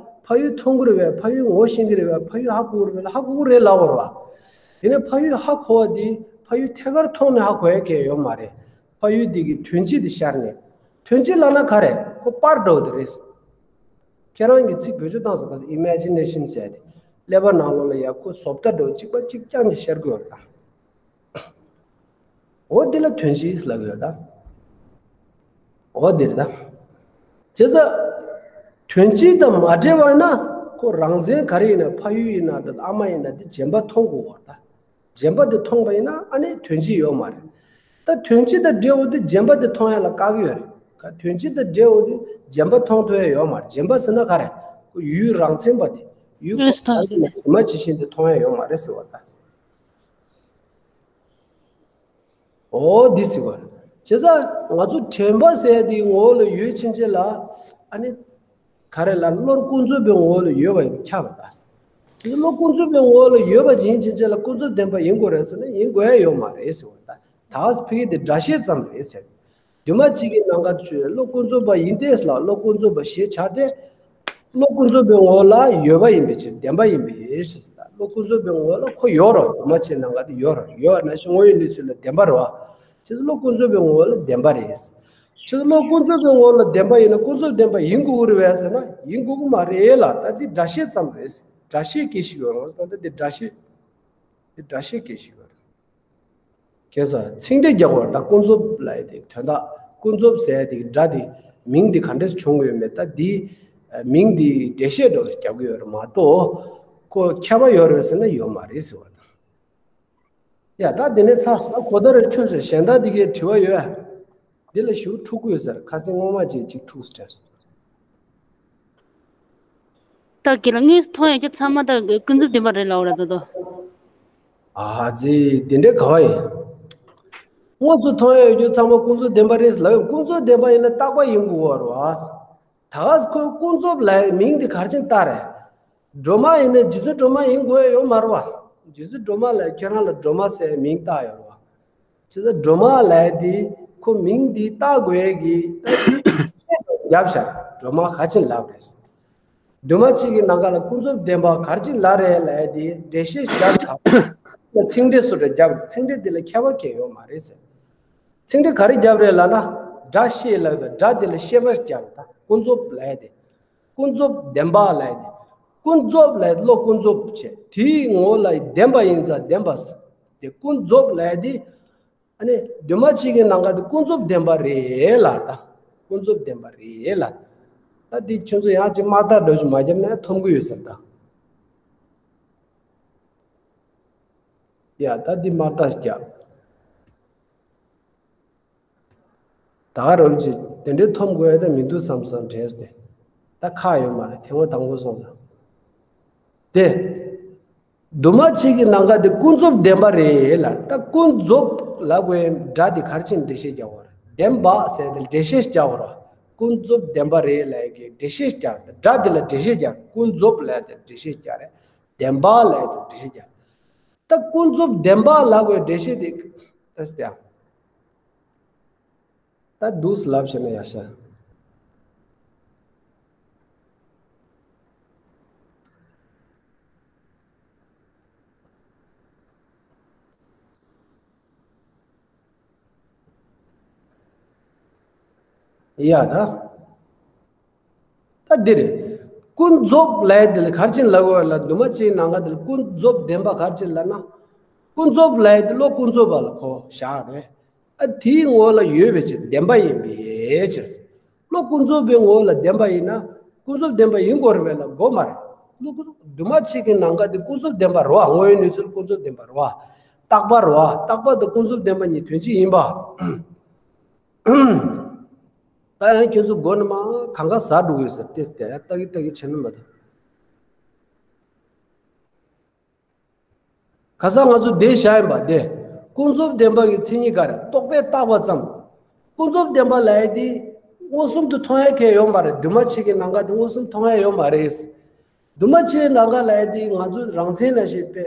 ཕ་ཡུལ་མཐོང་གི་རེད་པས། ཕ་ཡུལ་ངོ་ཤེས་ཀྱི་རེད་པས། ཕ་ཡུལ་ཧ་གོ་གི་རེད་པས་ལ་ཧ་གོ་གི་རེད་ལབ་པ་རེད་བ། དེ་ནས་ཕ་ཡུལ་ཧ་གོ་བ་འདི་ཕ་ཡུལ་ཐད་ཀར་མཐོང་ནས་ཧ་གོ་ཡ་གང་ཡང་ཡོད་མ་རེད། ཕ་ཡུལ་འདི་གི་དོན་སྤྱི་དེ་ཤར་ནས། དོན་སྤྱི་ལབ་ན་ག་རེ་ཁོ་པར་འདྲ་བོ་དེ་རེད། ཁྱེད་རང་གིས་ཚིག་བེད་སྤྱོད་བཏང་ས་ག་ས་ཨི་མེ་ཇི་ནེ་ཤན་ཟེར་ཏེ། ཀླད་པ་ནང་ལོགས་ལ་ཡ་ཁོ་བཟོ་ལྟ་འདྲ་བོ་གཅིག་པ་གཅིག་རྐྱང་གཅིག་ཤར་གི་ཡོད་རེད་ད། འོ་འདི་ལ་དོན་སྤྱི་ལབ་ཀྱི་ཡོད་ད། འོ་འདི་རེད་ད། བྱས་ཙང་། དོན་སྤྱི་དང་མ་འབྲེལ་བ་ན་ ཁོ་རང་མཚན་ག་རེ་ཡིན་ན། ཕ་ཡུལ་ཡིན་ན་འདྲ། ཨ་མ་ཡིན་ན་འདི་རྗེན་པ་མཐོང་དགོས་པ་རེད་ད། རྗེན་པ་འདི་མཐོང་པ་ཡིན་ན་ཨ་ནི་དོན་སྤྱི་ཡོད་མ་རེད། ད་དོན་སྤྱི་དང་འབྲེལ་བ་འདི་རྗེན་པ་འདི་མཐོང་ཡ་ལ་བཀག་གི་ཡོད་རེད། ག་དོན་སྤྱི་དང་འབྲེལ་བ་འདི་རྗེན་པ་མཐོང་ཐུབ་ཡ་ཡོད་མ་རེད། རྗེན་པ་ཟེར་ན་ག་རེ། ཁོ་ཡུལ་རང་མཚན་པ་དེ། ཡུལ་ཨེ་སི་ཐོག་གི་ནས་རྗེན་པ་ཇི་བཞིན་དུ་མཐོང་ཡ་ཡོད་མ་རེད་ཟེར་བ་ད། འོ་འདི་ཟེར་བ་རེད། བྱས་ཙང་ང་ཚོ་དྲན་པ་ཟེར་ཡ་དེའི་ངོ་བོ་ལ་ཡོད་ཕྱིན་ཆད་ལ། ཨ་ནི་ག་རེ་ལ། བློར་ཀུན་རྫོབ་པའི་ངོ་བོ་ལ་ཡོད་པ་ཡིན་ཁྱབ་པ་ད། དེ་བློ་ཀུན་རྫོབ་པའི་ངོ་བོ་ལ་ཡོད་པ་ཡིན་ཕྱིན་ཆད་ལ་ཀུན་རྫོབ་བདེན་པ་ཡིན་དགོས་རེད་ཟེར་ན་ཡིན་དགོས་ཡ་ཡོད་མ་རེད་ཟེར་བ་ད། ད་ཕ་གི་དེ་སྒྲ་བཤད་ཙམ་རེད་ཟེར། འདུས་མ་བྱས་ཀྱི་ནམ་མཁའ་ཆོས་བློ་ཀུན་རྫོབ་པ་ཡིན་ཏེ་ལ། བློ་ཀུན་རྫོབ་པ་ཞེས་བྱ་སྟེ། བློ་ཀུན་རྫོབ་པའི་ངོ་བོ་ལ་ཡོད་པ་ཡིན་པའི་ཕྱིར་བདེན་པ་ཡིན་པའི་ཕྱིར། བློ་ཀུན་རྫོབ་པའི་ངོ་བོ་ལ་ཁོ་ཡོད་རོ། འདུས་མ་བྱས་ནམ་མཁའ་དེ་ཡོད་རོ། ཡོད་ན་ཞིག་དངོས་ཡོད་གནས་ཚུལ་ལ་བདེན་པ་རེད་བ། ཅི་བློ་ཀུན་རྫོབ་པའི་ངོ་བོ་ལ་བདེན་པ་རེད། ཅི་བློ་ཀུན་རྫོབ་པའི་ངོ་བོ་ལ་བདེན་པ་ཡིན་ན་ཀུན་རྫོབ་བདེན་པ་ཡིན་དགོས་ཀྱི་རེད་བས་ཟེར་ན་ཡིན་དགོས་ཀྱི་མ་རེད་ལ། ད་འདི་སྒྲ་བཤད་ཙམ་རེད། སྒྲ་བཤད་སྐད་ཞིག་ཡོད་རོ། ད་འདི་སྒྲ་བཤད། འདི་སྒྲ་བཤད་སྐད་ཞིག་ཡོད་རེད། ཁྱེད་ཚོ་ཚིག་འགྲེལ་རྒྱག་དགོས་རེད། ད་ཀུན་རྫོབ་ལབ་ཡ་དེ་དོན་དག་ཀུན་རྫོབ་ཟེར་ཡ་དེ་སྒྲ་དེ་མིང་དེ་ག་འདྲས་བྱུང་དགོས་མེད། ད་དེ་མིང་དེ་འགྲེལ་བཤད་འདྲ་བོ་རྒྱབ་ཀྱི་ཡོད་རེད་མ་གཏོགས་ཁོ་ཁྱད་པར་ཡོད་རེད་ཟེར་ན་ཡོད་མ་རེད་ཟེར་བ་དང་། ཡ་ད་དེ་ནས་ཚར་ས་གོ་བརྡ་རེ་ཆོད་ཟེར། གཞན་དག་དེ་གའི་དྲི་བ་ཡོད། འདི་ལ་ཞུ་འཁྲུག་གི་ཡོད་ཟེར། ཁ་སང་སྔོན་མ་ཅིག་ཅིག་འཁྲུག་ཟེར། ད་གི་ལ་དངོས་སུ་མཐོང་ཡོད་རྒྱུ་ཚང་མ་ད་ཀུན་རྫོབ་བདེན་པ་རེད་ལབ་ར་ད་དོ། ཨ་ཙི་དེ་འདྲའི་ག་བ་ཡིན། དངོས་སུ་མཐོང་ཡོད་རྒྱུ་ཚང་མ་ཀུན་རྫོབ་བདེན་པ་རེད་ལབ་ཡོད། ཀུན་རྫོབ་བདེན་པ་ཡིན་ན་རྟག་པ་ཡིན་དགོས་པ་རེད་བ། ད་ག་ཁོས་ཀུན་རྫོབ་ལབ་མིང་འདི་ག་རེ་བྱས་ནས་བཏགས་རེད། སྒྲོལ་མ་ཡིན་ན་རྗེ་བཙུན་སྒྲོལ་མ་ཡིན་དགོས་ཡ་ཡོད་མ་རེད་བ། རྗེ་བཙུན་སྒྲོལ་མ་ལ་ཁྱེད་རང་ལ་སྒྲོལ་མ་ཟེར་མིང་བཏགས་ཡོད་རེད་བ། བྱས་ཙང་སྒྲོལ་མ་ལབ་དེ་ཁོ་མིང་འདི་བཏགས་དགོས་ཡ་གི་ད་བཤད་རྒྱབ་བཞག་སྒྲོལ་མ་ག་ཅིག་ལབ་རེད། འདུས་མ་བྱས་ཀྱི་ནམ་མཁའ་ལ་ཀུན་རྫོབ་བདེན་པ་ག་ཅིག་ལབ་རེད་ལབ་དེ་འགྲེལ་བཤད་རྒྱབ་དང་། ཚིག་འགྲེལ་སུ་འདྲ་རྒྱབ། ཚིག་འགྲེལ་འདི་ལ་ཁྱད་པར་གང་ཡང་ཡོད་མ་རེད་ཟེར། ཚིག་འགྲེལ་ག་རེ་རྒྱབ་རེད་ལབ་ན། སྒྲ་ཤེས་ལབ་དང་སྒྲ་དེ་ལ་ཤེས་པ་རྒྱབ་དང་ཀུན་རྫོབ་ལབ་དེ། ཀུན་རྫོབ་བདེན་པ་ལབ་དེ། ཀུན་རྫོབ་ལབ་བློ་ཀུན་རྫོབ་བྱས། དེའི་ངོ་བོ་ལ་བདེན་པ་ཡིན་ཙང་བདེན་པ་ཟེར། དེ་ཀུན་རྫོབ་ལབ་དེ། ཨ་ནི་འདུས་མ་བྱས་ཀྱི་ནམ་མཁའ་དེ་ཀུན་རྫོབ་བདེན་པ་རེད་ལ་ད། ཀུན་རྫོབ་བདེན་པ་རེད་ལ། ད་འདི་ཁྱོད་ཚོ་ཡང་ཅིག་དམག་རྟགས་འདྲ་ཞིག་མ་བརྒྱབ་ན་འཐོམ་གི་ཡོད་ཟེར་ད། ཡ་ད་འདི་དམག་རྟགས་ཤིག་རྒྱབ། ད་ག་རང་ཅིག་དེ་འདྲའི་འཐོམ་དགོས་ཡ་ད་མི་འདུག་བསམ་བསམ་དྲན་སྟེ། ད་ཁག་ཡོད་མ་རེད། ཐེངས་མ་དང་པོ་སོང་ཙང་། དེ། འདུས་མ་བྱས་ཀྱི་ནམ་མཁའ་དེ་ཀུན་རྫོབ་བདེན་པ་རེད་ལ། ད་ཀུན་རྫོབ་ལབ་དགོས་སྒྲ་དེ་ག་རེ་བྱས་ནས་འགྲེལ་བཤད་རྒྱག་དགོས་རེད། བདེན་པ་ཟེར་དེ་འགྲེལ་བཤད་རྒྱག་དགོས་རེད། ཀུན་རྫོབ་བདེན་པ་རེད་ལབ་ཀྱི་འགྲེལ་བཤད་རྒྱག་སྒྲ་དེ་ལ་འགྲེལ་བཤད་རྒྱག་ཀུན་རྫོབ་ལབ་དེ་འགྲེལ་བཤད་རྒྱག་རེད། བདེན་པ་ལབ་དེ་འགྲེལ་བཤད་རྒྱག་ད་ཀུན་རྫོབ་བདེན་པ་ལབ་དགོས་འགྲེལ་བཤད་དེ་ད་སྟེ། ད་འདུག་སེ་ལབ་བྱས་ན་ཡག་ཤག་ཡ་ད། ད་འདི་རེད། ཀུན་རྫོབ་ལབ་ཡ་འདི་ལ་ག་རེ་བྱས་ནས་ལབ་དགོས་ལབ། འདུས་མ་བྱས་ནམ་མཁའ་འདི་ལ་ཀུན་རྫོབ་བདེན་པ་ག་རེ་བྱས་ནས་ལབ་ན། ཀུན་རྫོབ་ལབ་ཡ་འདི་བློ་ཀུན་རྫོབ་པ་ལ་གོ་བཞག་རེད། ཨ་དེའི་ངོ་ལ་ཡོད་པའི་ཕྱིར་བདེན་པ་ཡིན་པའི་ཕྱིར། བློ་ཀུན་རྫོབ་པའི་ངོ་ལ་བདེན་པ་ཡིན་ན་ཀུན་རྫོབ་བདེན་པ་ཡིན་དགོས་རེད་པས་ལབ་དགོས་མ་རེད། བློ་ཀུན་རྫོབ་འདུས་མ་བྱས་ཀྱི་ནམ་མཁའ་འདི་ཀུན་རྫོབ་བདེན་པ་རེད་བ། དངོས་ཡོད་གནས་ཚུལ་ཀུན་རྫོབ་བདེན་པ་རེད་བ། རྟག་པ་རེད་བ། རྟག་པ་དང་ཀུན་རྫོབ་བདེན་པ་གཉིས་དོན་གཅིག་ཡིན་པ། ད་ཡང་ཁྱོད་ཚོ་མགོ་ནས་མར་གང་ག་ཟ་འགྲོ་གི་ཡོད་ཟེར་ཏེ་ལྟ་གི་ལྟ་གི་བྱེད་ནི་མ་གཏོགས། ཁ་སང་ང་ཚོ་འདི་བཤད་ཡིན་པ་དེ། ཀུན་རྫོབ་བདེན་པ་གི་མཚན་ཉིད་ག་རེ། རྟོག་པས་བཏགས་པ་ཙམ། ཀུན་རྫོབ་བདེན་པ་ལབ་ཡ་དེ་མངོན་སུམ་དུ་མཐོང་ཡ་གང་ཡང་ཡོད་མ་རེད། འདུས་མ་བྱས་ཀྱི་ནམ་མཁའ་དེ་མངོན་སུམ་མཐོང་ཡ་ཡོད་མ་རེད། འདུས་མ་བྱས་ནམ་མཁའ་ལབ་ཡ་དེ་ང་ཚོ་རང་མཚན་ལ་བྱེད་པའི་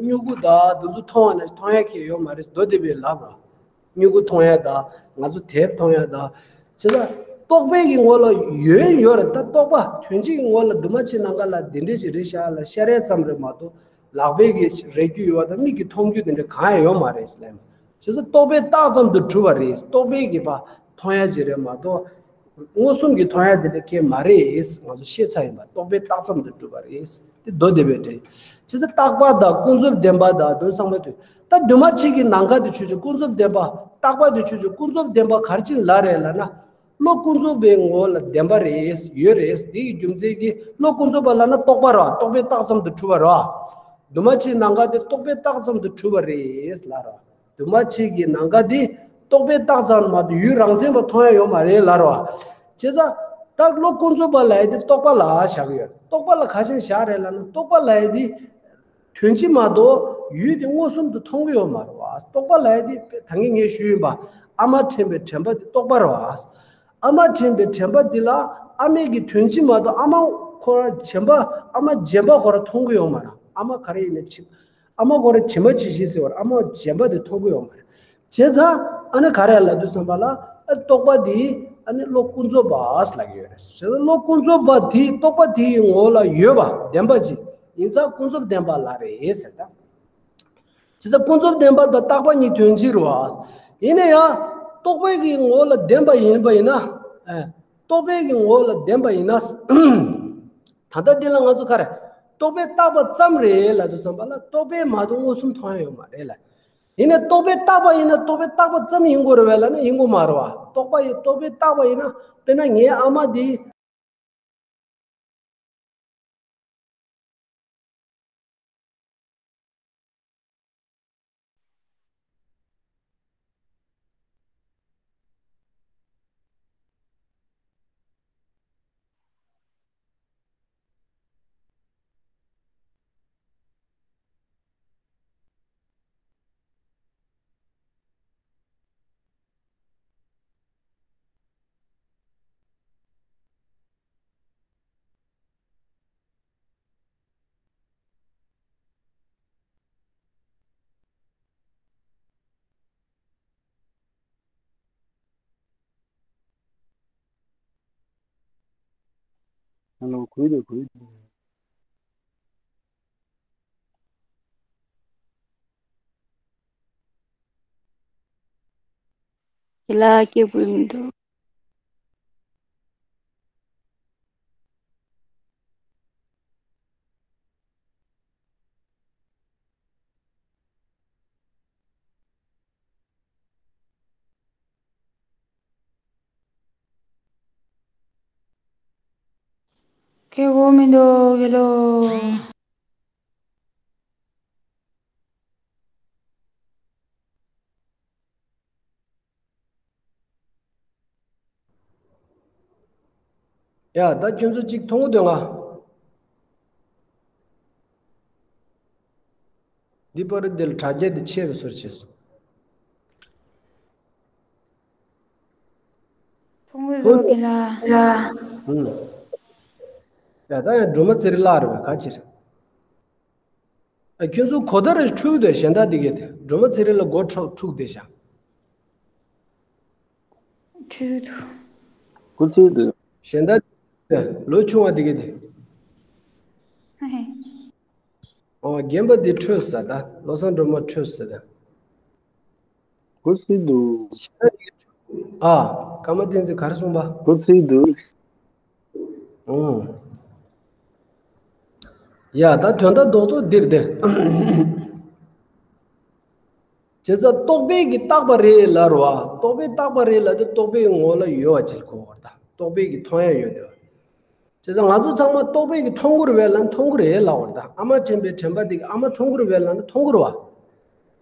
མྱུ་གུ་དང་དེ་ཚོ་མཐོང་བ་ནས་མཐོང་ཡ་གང་ཡང་ཡོད་མ་རེད། མདོ་སྡེ་པས་ལབ་པ། མྱུ་གུ་མཐོང་ཡ་དང་ང་ཚོ་དེབ་མཐོང་ཡ་དང་། བྱས་ཙང་རྟོག་པའི་གི་ངོ་ལ་ཡོད་ཡོད་རེད། ད་རྟོག་པ་དོན་སྤྱི་གི་ངོ་ལ་འདུས་མ་བྱས་ནམ་མཁའ་ལ་འདི་འདྲས་ཞིག་རེད་ཤག་ལབ་ཤར་ཡ་ཙམ་རེད་མ་གཏོགས། ལག་པས་གི་རེག་རྒྱུ་ཡོད་པ་དང་མིག་གིས་མཐོང་རྒྱུ་དེ་འདྲ་གང་ཡང་ཡོད་མ་རེད་ལབ། བྱས་ཙང་རྟོག་པས་བཏགས་ཙམ་དུ་གྲུབ་པ་རེད། རྟོག་པས་གི་ཕར་མཐོང་ཡ་ཅིག་རེད་མ་གཏོགས། མངོན་སུམ་གྱིས་མཐོང་ཡ་དེ་འདྲ་གང་ཡང་མ་རེད། ང་ཚོ་ཤེས་ཚར་ཡིན་པ། རྟོག་པས་བཏགས་ཙམ་དུ་གྲུབ་པ་རེད། དེ་མདོ་སྡེ་པས་འགྲེལ། བྱས་ཙང་རྟག་པ་དང་ཀུན་རྫོབ་བདེན་པ་དང་དོན་ཚང་མ་དུས་ད་འདུས་མ་བྱས་ཀྱི་ནམ་མཁའ་དེ་ཆོས་ཅན། ཀུན་རྫོབ་བདེན་པ། རྟག་པ་དེ་ཆོས་ཅན། ཀུན་རྫོབ་བདེན་པ་ག་རེ་བྱས་ནས་ལབ་རེད་ལབ་ན། བློ་ཀུན་རྫོབ་པའི་ངོ་བོ་ལ་བདེན་པ་རེད། ཡོད་རེད། དེ་ཡི་རྒྱུ་མཚན་གྱིས་བློ་ཀུན་རྫོབ་པ་ལབ་ན་རྟོག་པ་རེད་བ། རྟོག་པས་བཏགས་ཙམ་དུ་གྲུབ་པ་རེད་བ། འདུས་མ་བྱས་ནམ་མཁའ་དེ་རྟོག་པས་བཏགས་ཙམ་དུ་གྲུབ་པ་རེད་ལབ་རེད་བ། འདུས་མ་བྱས་ཀྱི་ནམ་མཁའ་འདི་རྟོག་པས་བཏགས་ཙམ་མ་གཏོགས་ཡུལ་རང་མཚན་པ་མཐོང་ཡ་ཡོད་མ་རེད་ལབ་རེད་བ། བྱས་ཙང་ད་བློ་ཀུན་རྫོབ་པ་ལབ་ཡ་དེ་རྟོག་པ་ལ་བཞག་གི་ཡོད། རྟོག་པ་ལ་ག་བྱས་བཞག་རེད་ལབ་ན། རྟོག་པ་ལབ་ཡ་དེ་དོན་སྤྱི་མ་གཏོགས་ཡུལ་དེ་མངོན་སུམ་དུ་མཐོང་གི་ཡོད་མ་རེད་བ། རྟོག་པ་ལབ་ཡ་དེ་ད་གིན་ངས་ཞུས་ཡིན་པ། ཨ་མ་དྲན་པའི་དྲན་པ་དེ་རྟོག་པ་རེད་བ། ཨ་མ་དྲན་པའི་དྲན་པ་འདི་ལ་ཨ་མའི་གི་དོན་སྤྱི་མ་གཏོགས་ཨ་མ་ཁོ་རང་གཞན་པ། ཨ་མ་གཞན་པ་ཁོ་རང་མཐོང་གི་ཡོད་མ་རེད། ཨ་མ་ག་རེ་ཡིན་ན་ཕྱི། ཨ་མ་ཁོ་རང་བྱམས་པ་ཇི་བཞིན་ཟེར་བར། ཨ་མ་བྱམས་པ་དེ་མཐོང་གི་ཡོད་མ་རེད། བྱས་ཙང་ཨ་ནི་ག་རེ་ལབ་དུས་ཙམ་པ་ལ། ཨ་རྟོག་པ་དེ་ཨ་ནི་བློ་ཀུན་རྫོབ་པ་ལབ་ཀྱི་ཡོད་རེད། བྱས་ཙང་བློ་ཀུན་རྫོབ་པ་དེ་རྟོག་པ་དེ་ཡི་ངོ་བོ་ལ་ཡོད་པ་བདེན་པ་ཅིག་ཡིན་ཙང་ཀུན་རྫོབ་བདེན་པ་ལབ་རེད་ཟེར་ད། བྱས་ཙང་ཀུན་རྫོབ་བདེན་པ་དང་རྟག་པ་གཉིས་དོན་གཅིག་རེད་བ། ཡིན་ན་ཡང་རྟོག་པའི་གི་ངོ་བོ་ལ་བདེན་པ་ཡིན་པ་ཡིན་ན། ཨ། རྟོག་པའི་གི་ངོ་བོ་ལ་བདེན་པ་ཡིན་ན། ད་ལྟ་འདི་ལ་ང་ཚོ་ག་རེ། རྟོག་པས་བཏགས་པ་ཙམ་རེད་ལབ་དུས་ཙམ་པ་ལ། རྟོག་པས་མ་གཏོགས་མངོན་སུམ་མཐོང་ཡ་ཡོད་མ་རེད་ལ། ཡིན་ནའི་རྟོག་པས་བཏགས་པ་ཡིན་ན་རྟོག་པས་བཏགས་པ་ཙམ་ཡིན་དགོས་རེད་བས་ལབ་ན་ཡིན་དགོས་མ་རེད་བ། རྟོག་པ་ཡིས་རྟོག་པས་བཏགས་པ་ཡིན་ན། དཔེར་ན་ངའི་ཨ་མ་འདི། ཨ་ལོ། གུས་འདུད། གུས་འདུད། ཁྱེད་ལ་སྐྱེ་དགོས་མི་འདུག་ཁྱེད་དགོས་མི་འདུག་གི་ལོ། ཡ། ད་ཁྱོད་ཚོ་གཅིག་མཐོང་གི་འདུག་ང་། འདི་པར་འདི་ལ་དྲ་རྒྱ་འདི་ཆེ་བའི་སོར་ཆེ་སོང་། མཐོང་གི་འདུག་གི་ལ། ཧུམ། ཡ། ད་ཡང་སྒྲོལ་མ་ཚེ་རིང་ལགས་རེད་པས། ག་ཅི་རེད། ཨ། ཁྱོད་ཚོ་གོ་བརྡ་རེ་འཕྲོད་དེ་གཞན་དག་འདི་གས་དེ། སྒྲོལ་མ་ཚེ་རིང་ལ་མགོ་འཕྲོག་འཁྲུག་བསྡད་ཤག་འཕྲོད་དོ། གོ་ཚོད་དོ། གཞན་དག་ལོ་ཆུང་བ་འདི་གས་དེ། ཨོ། རྒན་པ་འདི་འཕྲོད་ས་ད། བློ་བཟང་སྒྲོལ་མ་འཕྲོད་ས་ད། གོ་སྲིད་འདུག་ཨ། ཀརྨ་བསྟན་འཛིན་ག་རེ་གསུངས་པ། གོ་སྲིད་འདུག་ཨོ། ཡ། ད་དོན་དག་རྡོག་རྡོག་འདིར་བསྡད། བྱས་ཙང་རྟོག་པས་ཀྱིས་བཏགས་པ་རེད་ལབ་རེད་བ། རྟོག་པས་བཏགས་པ་རེད་ལབ་དུས་རྟོག་པའི་ངོ་བོ་ལ་ཡོད་པ་ཅིག་གོ་བར་ད། རྟོག་པས་ཀྱིས་མཐོང་ཡ་ཡོད་དེ། བྱས་ཙང་ང་ཚོ་ཚང་མ་རྟོག་པས་ཀྱིས་མཐོང་གི་རེད་པས་ལབ་ན་མཐོང་གི་རེད་ལབ་པ་རེད་ད། ཨ་མ་དྲན་པའི་དྲན་པ་འདི་གིས་ཨ་མ་མཐོང་གི་རེད་པས་ལབ་ན་མཐོང་གི་རེད་བ།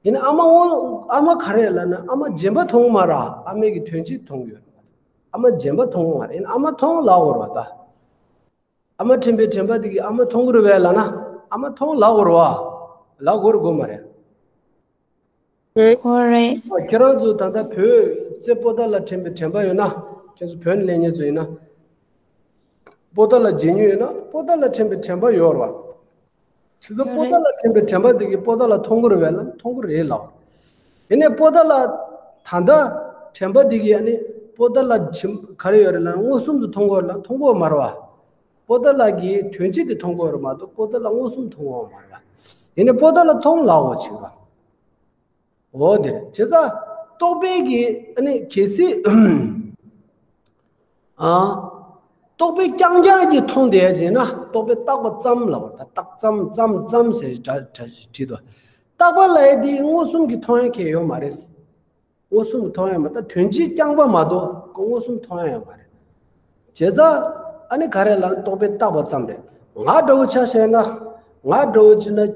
ཡིན་ན་ཨ་མ་དངོས། ཨ་མ་ག་རེ་ལབ་ན་ཨ་མ་རྗེན་པ་མཐོང་གི་མ་རེད། ཨ་མའི་གི་དོན་སྤྱི་མཐོང་གི་ཡོད་རེད་བ། ཨ་མ་རྗེན་པ་མཐོང་གི་མ་རེད། ཡིན་ན་ཨ་མ་མཐོང་ལབ་པ་རེད་བ་ད། ཨ་མ་དྲན་པའི་དྲན་པ་འདི་གིས་ཨ་མ་མཐོང་གི་རེད་པས་ལབ་ན་ཨ་མ་མཐོང་ལབ་པ་རེད་བ། ལབ་དགོས་རེད་དགོས་མ་རེད། ཨོ་རེད། ཁྱེད་རང་ཚོ་ད་ལྟ་བོད་རྩེ་པོ་ཏཱ་ལ་དྲན་པའི་དྲན་པ་ཡོད་ན། ཁྱེད་ཚོ་བོད་ནས་སླེབས་མཁན་ཚོ་ཡིན་ན། པོ་ཏཱ་ལ་མཇལ་མྱོང་ཡོད་ན་པོ་ཏཱ་ལ་དྲན་པའི་དྲན་པ་ཡོད་རེད་བ། བྱས་ཙང་པོ་ཏཱ་ལ་དྲན་པའི་དྲན་པ་འདི་གིས་པོ་ཏཱ་ལ་མཐོང་གི་རེད་པས་ལབ་ན་མཐོང་གི་རེད་ལབ། ཡིན་ནའི་པོ་ཏཱ་ལ་ད་ལྟ་དྲན་པ་འདི་གིས་ཨ་ནི་པོ་ཏཱ་ལ་ག་རེ་ཡོད་རེད་ལབ་ན་མངོན་སུམ་དུ་མཐོང་གི་ཡོད་རེད་ལབ་ན་མཐོང་གི་ཡོད་མ་རེད་བ། པོ་ཏཱ་ལ་གི་དོན་སྤྱི་དེ་མཐོང་གི་ཡོད་རེད་མ་གཏོགས་པོ་ཏཱ་ལ་མངོན་སུམ་མཐོང་གི་ཡོད་མ་རེད་བ། ཡིན་ནའི་པོ་ཏཱ་ལ་མཐོང་ལབ་པ་ཅིག་རེད་བ། འོ་དེ་རེད། བྱས་ཙང་རྟོག་པས་ཀྱིས་ཨ་ནི་གལ་སྲིད། ཨ། རྟོག་པས་རྐྱང་རྐྱང་གིས་མཐོང་བསྡད་ཡ་ཅིག་ཡིན་ན་རྟོག་པས་བཏགས་པ་ཙམ་ལབ་པ་རེད་ད། བཏགས་ཙམ་ཙམ་ཙམ་ཟེར་སྒྲ་སྒྲ་བྲིས་འདུག་བཏགས་པ་ལབ་ཡ་དེ་མངོན་སུམ་གྱིས་མཐོང་ཡ་གང་ཡང་ཡོད་མ་རེད། མངོན་སུམ་གྱིས་མཐོང་ཡ་མ་གཏོགས་དོན་སྤྱི་རྐྱང་པ་མ་གཏོགས་ ཁོ་མངོན་སུམ་མཐོང་ཡ་ཡོད་མ་རེད། བྱས་ཙང་ཨ་ནི་ག་རེ་ལབ་ན་རྟོག་པས་བཏགས་པ་ཙམ་རེད། ང་འདྲ་བོ་ཆ་བཞག་ན། ང་འདྲ་བོ་བྱས་ན་ཨ་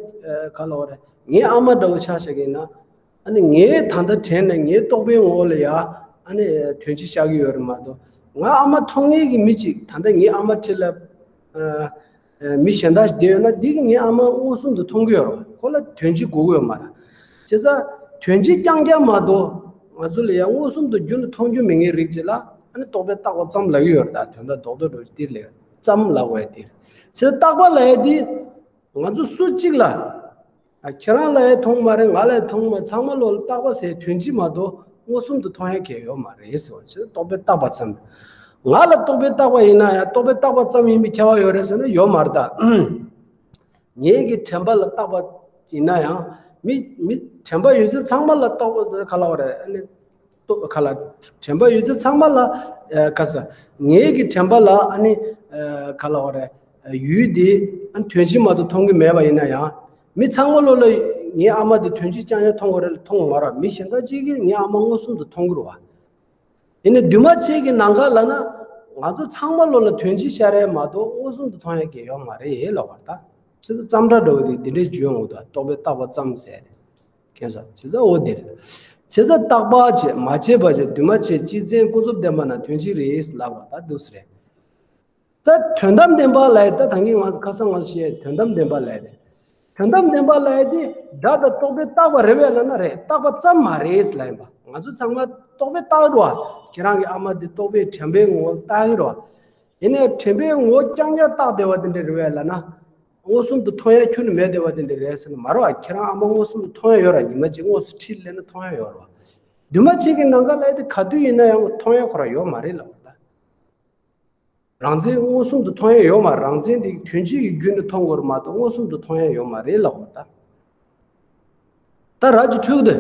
ག་ལབ་དགོས་རེད། ངའི་ཨ་མ་འདྲ་བོ་ཆ་བཞག་གི་ཡིན་ན། ཨ་ནི་ངས་ད་ལྟ་དྲན་ནས་ངའི་རྟོག་པའི་ངོ་བོ་ལ་ཡ་ཨ་ནི་དོན་སྤྱི་ཤར་གྱི་ཡོད་རེད་མ་གཏོགས། ང་ཨ་མ་མཐོང་མཁན་གྱི་མི་གཅིག་ད་ལྟ་ངའི་ཨ་མ་འཁྲིས་ལ་ཨ་མི་གཞན་དག་ཞིག་བསྡད་ཡོད་ན། འདི་གིས་ངའི་ཨ་མ་མངོན་སུམ་དུ་མཐོང་གི་ཡོད་རེད། ཁོ་ལ་དོན་སྤྱི་དགོས་ཀྱི་ཡོད་མ་རེད། བྱས་ཙང་དོན་སྤྱི་རྐྱང་རྐྱང་མ་གཏོགས་ང་ཚོ་ལ་ཡང་མངོན་སུམ་དུ་རྒྱུན་དུ་མཐོང་རྒྱུ་མེད་མཁན་རིགས་ཅིག་ལ་ཨ་ནི་རྟོག་པས་བཏགས་པ་ཙམ་ལབ་ཀྱི་ཡོད་རེད། ད་དོན་དག་རྡོག་རྡོག་འགྲོ་འདིར་ལས་ཙམ་ལབ་དགོས་ཡ་འདིར། བྱས་ཙང་བཏགས་པ་ལབ་ཡ་འདི་ང་ཚོ་སུ་གཅིག་ལ། ཨ་ཁྱེད་རང་ལ་ཡང་མཐོང་མ་རེད། ང་ལ་ཡང་མཐོང་མ་རེད། ཚང་མ་ལོ་ལ་བཏགས་པ་ཟེར་དོན་སྤྱི་མ་གཏོགས་མངོན་སུམ་དུ་མཐོང་ཡ་གང་ཡང་ཡོད་མ་རེད་ཟེར་བ་ཅིག་རྟོག་པས་བཏགས་པ་ཙམ། ང་ལ་རྟོག་པས་བཏགས་པ་ཡིན་ན་ཡང་རྟོག་པས་བཏགས་པ་ཙམ་ཡིན་པའི་ཁྱབ་པ་ཡོད་རེད་ཟེར་ན་ཡོད་མ་རེད་ད། ངེད་ཀྱི་དྲན་པ་ལ་བཏགས་པ་ཡིན་ན་ཡང་མི་མི་དྲན་པ་ཡོད་ཚད་ཚང་མ་ལ་རྟོག་པ་ག་ལབ་དགོས་རེད། ཨ་ནི་རྟོག་ག་ལ་དྲན་པ་ཡོད་ཚད་ཚང་མ་ལ་ཨ་ག་ས་ངེད་ཀྱི་དྲན་པ་ལ་ཨ་ནི་ཨ་ག་ལབ་དགོས་རེད། ཡུལ་དེ་ཨ་ནི་དོན་སྤྱི་མ་གཏོགས་མཐོང་གི་མེད་པ་ཡིན་ན་ཡང་། མི་ཚང་མ་ལོ་ལ་ངའི་ཨ་མ་དེ་དོན་སྤྱི་རྐྱང་རྐྱང་མཐོང་གི་རེད་ལ་མཐོང་གི་མ་རེད། མི་གཞན་དག་ཅིག་གིས་ངའི་ཨ་མ་མངོན་སུམ་དུ་མཐོང་གི་རེད་བ། ཡིན་ནའི་འདུས་མ་བྱས་ཀྱི་ནམ་མཁའ་ལབ་ན་ང་ཚོ་ཚང་མ་ལོ་ལ་དོན་སྤྱི་ཤར་ཡ་མ་གཏོགས་མངོན་སུམ་དུ་མཐོང་ཡ་གང་ཡང་ཡོད་མ་རེད་ལབ་པ་རེད་ད། བྱས་ཙང་ཙམ་སྒྲ་འདྲ་བོ་དེ་འདི་འདྲའི་བརྗོད་འོང་དུས་རྟོག་པས་བཏགས་པ་ཙམ་ཟེར་ཏེ། མཁྱེན་སོང་། བྱས་ཙང་འོ་དེ་རེད། བྱས་ཙང་བཏགས་པ་བྱས་མ་བྱས་པ་བྱས་འདུས་མ་བྱས་སྤྱི་མཚན་ཀུན་རྫོབ་བདེན་པ་ན་དོན་སྤྱི་རེད་ལབ་པ་ད་འདུག་སེ་རེད། ད་དོན་དམ་བདེན་པ་ལབ་ཡ་ད་ད་གིན་ང་ཚོ་ཁ་སང་ང་ཚོ་བཤད་དོན་དམ་བདེན་པ་ལབ་ཡ་རེད། དོན་དམ་བདེན་པ་ལབ་ཡ་དེ་སྒྲ་དང་རྟོག་པས་བཏགས་པ་རེད་པས་ལབ་ན་རེད། བཏགས་པ་ཙམ་མ་རེད་ལབ་ཡིན་པ། ང་ཚོ་ཚང་མ་རྟོག་པས་བཏགས་རེད་བ། ཁྱེད་རང་གི་ཨ་མ་དེ་རྟོག་པས་དྲན་པའི་ངོ་བོ་བཏགས་ཀྱི་རེད་བ། ཡིན་ནའི་དྲན་པའི་ངོ་བོ་རྐྱང་རྐྱང་བཏགས་བསྡད་པ་དེ་འདྲ་རེད་པས་ལབ་ན། མངོན་སུམ་དུ་མཐོང་ཡ་ཁྱོན་ནས་མེད་བསྡད་པ་དེ་འདྲ་རེད་ཟེར་ན་མ་རེད་བ། ཁྱེད་རང་ཨ་མ་མངོན་སུམ་དུ་མཐོང་ཡ་ཡོད་ར། ཉི་མ་གཅིག་དངོས་སུ་འཁྲིས་སླེབས་ན་མཐོང་ཡ་ཡོད་ར་བ། འདུས་མ་བྱས་ཀྱི་ནམ་མཁའ་ལབ་ཡ་དེ་ག་དུས་ཡིན་ན་ཡང་མཐོང་ཡ་ཁོ་རང་ཡོད་མ་རེད་ལབ་པ་ད། རང་མཚན་མངོན་སུམ་དུ་མཐོང་ཡ་ཡོད་མ་རེད། རང་མཚན་དེ་དོན་སྤྱི་ཡི་རྒྱུད་ནས་མཐོང་དགོས་རེད་མ་གཏོགས་མངོན་སུམ་དུ་མཐོང་ཡ་ཡོད་མ་རེད་ལབ་པ་ད། ད་ར་ཅིག་འཕྲོད་ཀྱི་འདུག་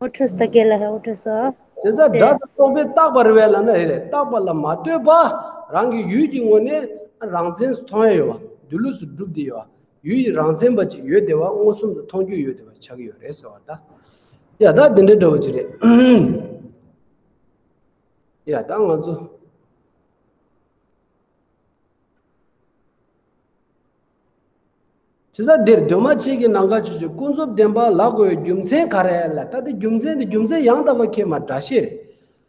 འོ་འཕྲོད་སོང་། ད་རྒན་ལགས་འོ་འཕྲོད་སོང་། བྱས་ཙང་སྒྲ་དང་རྟོག་པས་བཏགས་པ་རེད་པས་ལབ་ན་རེད་རེད། བཏགས་པ་ལ་མ་ལྟོས་པ་རང་གི་ཡུལ་གྱི་ངོས་ནས་རང་མཚན་སུ་མཐོང་ཡ་ཡོད་པ། སྡོད་ལུགས་སུ་གྲུབ་བསྡད་ཡོད་པ། ཡུལ་ཡི་རང་མཚན་པ་ཅིག་ཡོད་བསྡད་པ་མངོན་སུམ་དུ་མཐོང་རྒྱུ་ཡོད་བསྡད་པ་ཆགས་ཀྱི་ཡོད་རེད་ཟེར་བ་ད། ཡ་ད་འདི་འདྲ་འདྲ་བོ་ཅིག་རེད། ཡ་ད་ང་ཚོ། བྱས་ཙང་འདིར་འདུས་མ་བྱས་ཀྱི་ནམ་མཁའ་ཆོས་ཅན་ཀུན་རྫོབ་བདེན་པ་ལབ་དགོས་པའི་རྒྱུ་མཚན་ག་རེ་ལབ། ད་དེ་རྒྱུ་མཚན་དེ་རྒྱུ་མཚན་ཡང་དག་པར་ཁས་མ་འདྲ་ཤེས་རེད།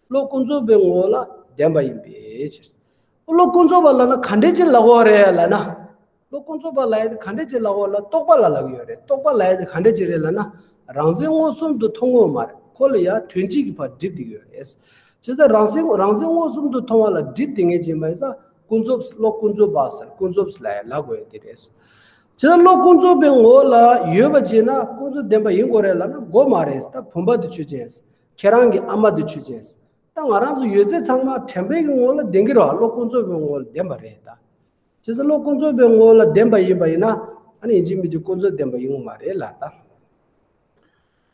བློ་ཀུན་རྫོབ་པའི་ངོ་བོ་ལ་བདེན་པ་ཡིན་པའི་ཕྱིར། བློ་ཀུན་རྫོབ་པ་ལབ་ན་ག་འདྲས་ཅིག་ལབ་དགོས་རེད་ལབ་ན། བློ་ཀུན་རྫོབ་པ་ལབ་ཡ་དེ་ག་འདྲས་ཅིག་ལབ་དགོས་ལབ། རྟོག་པ་ལ་ལབ་ཀྱི་ཡོད་རེད། རྟོག་པ་ལབ་ཡ་དེ་ག་འདྲས་ཅིག་རེད་ལབ་ན། རང་མཚན་མངོན་སུམ་དུ་མཐོང་གི་ཡོད་མ་རེད། ཁོ་ལ་ཡ་དོན་སྤྱི་གི་བར་སྒྲིབ་བསྡད་ཀྱི་ཡོད་རེད། བྱས་ཙང་རང་མཚན་རང་མཚན་མངོན་སུམ་དུ་མཐོང་བ་ལ་སྒྲིབ་བསྡད་མཁན་ཅིག་མ་ཡིན་ཙང་ཀུན་རྫོབ། བློ་ཀུན་རྫོབ་པ་ཟེར། ཀུན་རྫོབ་ལབ་ཡ་ལབ་དགོས་ཡ་དེ་རེད། བྱས་ཙང་བློ་ཀུན་རྫོབ་པའི་ངོ་བོ་ལ་ཡོད་པ་བྱས་ན་ཀུན་རྫོབ་བདེན་པ་ཡིན་དགོས་རེད་ལབ་ན་དགོས་མ་རེད། ད་བུམ་པ་དེ་ཆོས་ཅན། ཁྱེད་རང་གི་ཨ་མ་དེ་ཆོས་ཅན། ད་ང་རང་ཚོ་ཡོད་ཚད་ཚང་མ་དྲན་པའི་གི་ངོ་བོ་ལ་བདེན་གྱི་རེད་བ། བློ་ཀུན་རྫོབ་པའི་ངོ་བོ་ལ་བདེན་པ་རེད་ད། བྱས་ཙང་བློ་ཀུན་རྫོབ་པའི་ངོ་བོ་ལ་བདེན་པ་ཡིན་པ་ཡིན་ན་ཨ་ནི་ཡིན་གཅིག་མིན་གཅིག་ཀུན་རྫོབ་བདེན་པ་ཡིན་དགོས་མ་རེད་ལ་ད།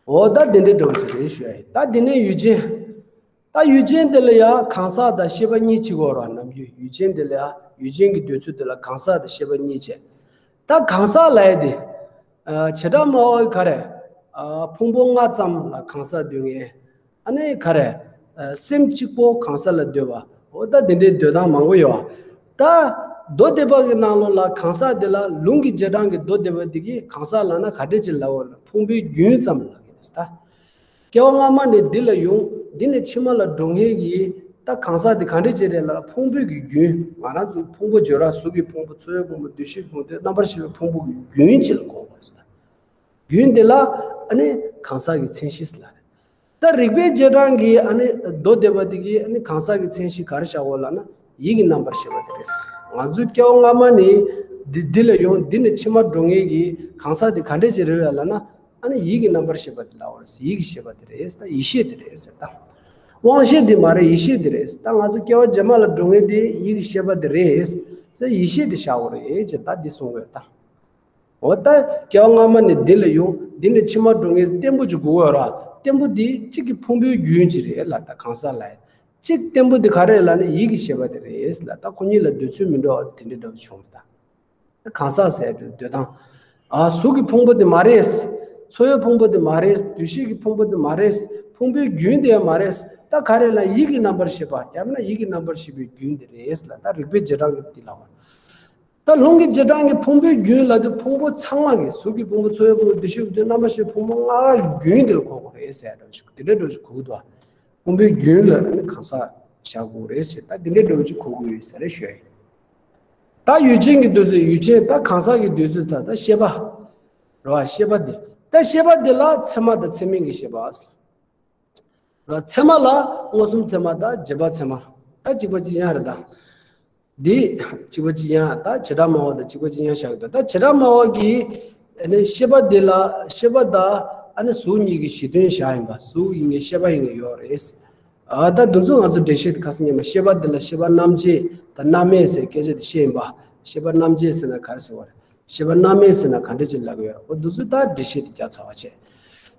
འོ་ད་དེ་འདྲའི་འདྲ་བོ་ཞིག་རེད་ཞུ་ཡ་ཡིན། ད་དེ་ནས་ཡུལ་ཅན། ད་ཡུལ་ཅན་དེ་ལ་ཡང་གང་ཟག་དང་ཤེས་པ་གཉིས་ཕྱེ་དགོས་རེད་བ། ནམ་རྒྱུན་ཡུལ་ཅན་དེ་ལ་ཡང་ཡུལ་ཅན་གྱི་འདོད་ཚུལ་དེ་ལ་གང་ཟག་དང་ཤེས་པ་གཉིས་ཕྱེ། ད་གང་ཟག་ལབ་ཡ་དེ། ཨ་བྱེ་བྲག་སྨྲ་བ་ག་རེ། ཨ་ཕུང་པོ་ལྔ་ཙམ་ལ་གང་ཟག་འདོད་མཁན། ཨ་ནི་ག་རེ། ཨ་སེམས་གཅིག་པོ་གང་ཟག་ལ་འདོད་པ། འོ་ད་དེ་འདྲའི་འདོད་སྟངས་མང་པོ་ཡོད་བ། ད་མདོ་སྡེ་པ་གི་ནང་ལོགས་ལ་གང་ཟག་དེ་ལ་ལུང་གི་རྗེས་འབྲང་གི་མདོ་སྡེ་པ་དེ་གིས་གང་ཟག་ལབ་ན་ག་འདྲས་ཅིག་ལབ་པ་ལབ་ན་ཕུང་པོའི་རྒྱུན་ཙམ་ལབ་ཀྱི་རེད་ད། སྐྱེ་བ་སྔ་མ་ནས་འདི་ལ་ཡོང་། འདི་ནས་ཕྱི་མ་ལ་འགྲོ་མཁན་གྱི་ད་གང་ཟག་དེ་ག་འདྲས་ཅིག་རེད་ལབ་ན་ཕུང་པོའི་གི་རྒྱུན། ང་རང་ཚོ་ཕུང་པོ་བརྗོད་ར་གཟུགས་ཀྱི་ཕུང་པོ། ཚོར་བའི་ཕུང་པོ། འདུ་ཤེས་ཕུང་པོ། རྣམ་པར་ཤེས་པའི་ཕུང་པོ་གི་རྒྱུན་ཅིག་ལ་གོ་དགོས་རེད་ད། རྒྱུན་དེ་ལ་ཨ་ནི་གང་ཟག་གི་མཚན་གཞི་ལབ་རེད། ད་རིགས་པའི་རྗེས་འབྲང་གི་ཨ་ནི་མདོ་སྡེ་པ་དེ་གིས་ཨ་ནི་གང་ཟག་གི་མཚན་གཞི་ག་རེ་བཞག་གོ་ལབ་ན་ཡིད་ཀྱི་རྣམ་པར་ཤེས་པ་དེ་རེད། ང་ཚོའི་སྐྱེ་བ་སྔ་མ་ནས་འདི་འདི་ལ་ཡོང་། འདི་ནས་ཕྱི་མ་འགྲོ་མཁན་གྱི་གང་ཟག་དེ་ག་འདྲས་ཅིག་རེད་ལབ་ན་ཨ་ནི་ཡིད་ཀྱི་རྣམ་པར་ཤེས་པ་དེ་ལབ་པ་རེད། ཡིད་ཀྱི་ཤེས་པ་དེ་རེད། ད་ཡིད་ཤེས་དེ་རེད་ཟེར་ད། དབང་ཤེས་དེ་མ་རེད། ཡིད་ཤེས་དེ་རེད། ད་ང་ཚོ་སྐྱེ་བ་རྗེས་མ་ལ་འགྲོ་མཁན་དེ་ཡིད་ཀྱི་ཤེས་པ་དེ་རེད་ཟེར། ཡིད་ཤེས་དེ་བཞག་དགོས་རེད་ཅེས་ད་འདི་གསུང་དགོས་ད། འོ་ད་སྐྱེ་བ་སྔ་མ་ནས་འདི་ལ་ཡོང་། འདི་ནས་ཕྱི་མ་འགྲོ་མཁན་བརྟན་པོ་ཅིག་དགོས་པ་ར། བརྟན་པོ་འདི་གཅིག་གི་ཕུང་པོའི་རྒྱུན་ཅིག་རེད་ལ་ད་གང་ཟག་ལ། གཅིག་བརྟན་པོ་འདི་ག་རེ་ལབ་ན་ཡིད་ཀྱི་ཤེས་པ་དེ་རེད་ལ། ད་ཁོ་གཉིས་ལ་འདོད་ཚུལ་མི་འདྲ་བ་དེ་འདྲ་འདྲ་བོ་བྱུང་ད། ད་གང་ཟག་ཟེར་དུས་འདོད་སྟངས། ཨ་གཟུགས་ཀྱི་ཕུང་པོ་དེ་མ་རེད། ཚོར་བའི་ཕུང་པོ་དེ་མ་རེད། འདུ་ཤེས་ཀྱི་ཕུང་པོ་དེ་མ་རེད། ཕུང་པོའི་རྒྱུན་དེ་ཡང་མ་རེད། ད་ག་རེ་ལ་ཡིད་ཀྱི་རྣམ་པར་ཤེས་པ་ཡང་ན་ཡིད་ཀྱི་རྣམ་པར་ཤེས་པའི་རྒྱུན་དེ་རེད་ལ། ད་རིགས་པའི་རྗེས་འབྲང་གི་དེ་ལ་བ། ད་ལུང་གི་རྗེས་འབྲང་གི་ཕུང་པོའི་རྒྱུན་ལ་དེ་ཕུང་པོ་ཚང་མ་གི་གཟུགས་ཀྱི་ཕུང་པོ་ཚོར་བའི་ཕུང་པོ་འདི་ཤེས་པའི་རྣམ་པར་ཤེས་ཕུང་པོ་ལྔ་གི་རྒྱུན་དེ་ལ་གོ་དགོས་རེད་ཟེར་འདྲ་ཞིག་དེ་འདྲ་འདྲ་ཞིག་གོ་གི་འདུག་ཕུང་པོའི་རྒྱུན་ལ་ནི་གང་ཟག་བཞག་དགོས་རེད་ཟེར། ད་དེ་འདྲའི་འདྲ་བོ་ཅིག་གོ་དགོས་ཡོད་ས་རེད་ཞུ་ཡ་ཡིན། ད་ཡུལ་ཅན་གྱི་དུས་སུ་ཡུལ་ཅན་ད་གང་ཟག་གི་དུས་སུ་ད་ད་ཤེས་པ་རེད་བ། ཤེས་པ་འདི་ད་ཤེས་པ་འདི་ལ་ཚད་མ་དང་ཚད་མིན་གྱི་ཤེས་པ་རེད། ཚད་མ་ལ་མངོན་སུམ་ཚད་མ་དང་རྗེས་དཔག་ཚད་མ་ད་གཅིག་པ་གཅིག་རྐྱང་རེད་ད། འདི་གཅིག་པ་གཅིག་རྐྱང་ད་བྱེ་བྲག་སྨྲ་བ་དང་གཅིག་པ་གཅིག་རྐྱང་བཞག་གི་འདུག་ད་བྱེ་བྲག་སྨྲ་བ་གིས་ཨ་ནི་ཤེས་པ་འདི་ལ་ཤེས་པ་དང་ཨ་ནི་གཟུགས་གཉིས་ཀྱི་གཞི་དོན་བཞག་ཡིན་པ། གཟུགས་ཡིན་ངེས་ཤེས་པ་ཡིན་ངེས་ཡོད་རེད། ཨ་ད་འདི་ཚོ་ང་ཚོ་འགྲེལ་བཤད་དེ་ཁ་སང་ཉན་པ། ཤེས་པ་འདི་ལ་ཤེས་པ་རྣམ་བཅད་དང་རྣམ་མེད་ཟེར་སྐད་ཆ་དེ་བཤད་ཡིན་པ། ཤེས་པ་རྣམ་བཅད་ཟེར་ན་ག་རེ་ཟེར་བ་རེད། ཤེས་པ་རྣམ་མེད་ཟེར་ན་ག་འདྲ་ཅིག་ལབ་ཀྱི་ཡོད་རེད། འོ་འདི་ཚོ་ད་འགྲེལ་བཤད་དེ་རྒྱག་ཚར་བ་བྱས།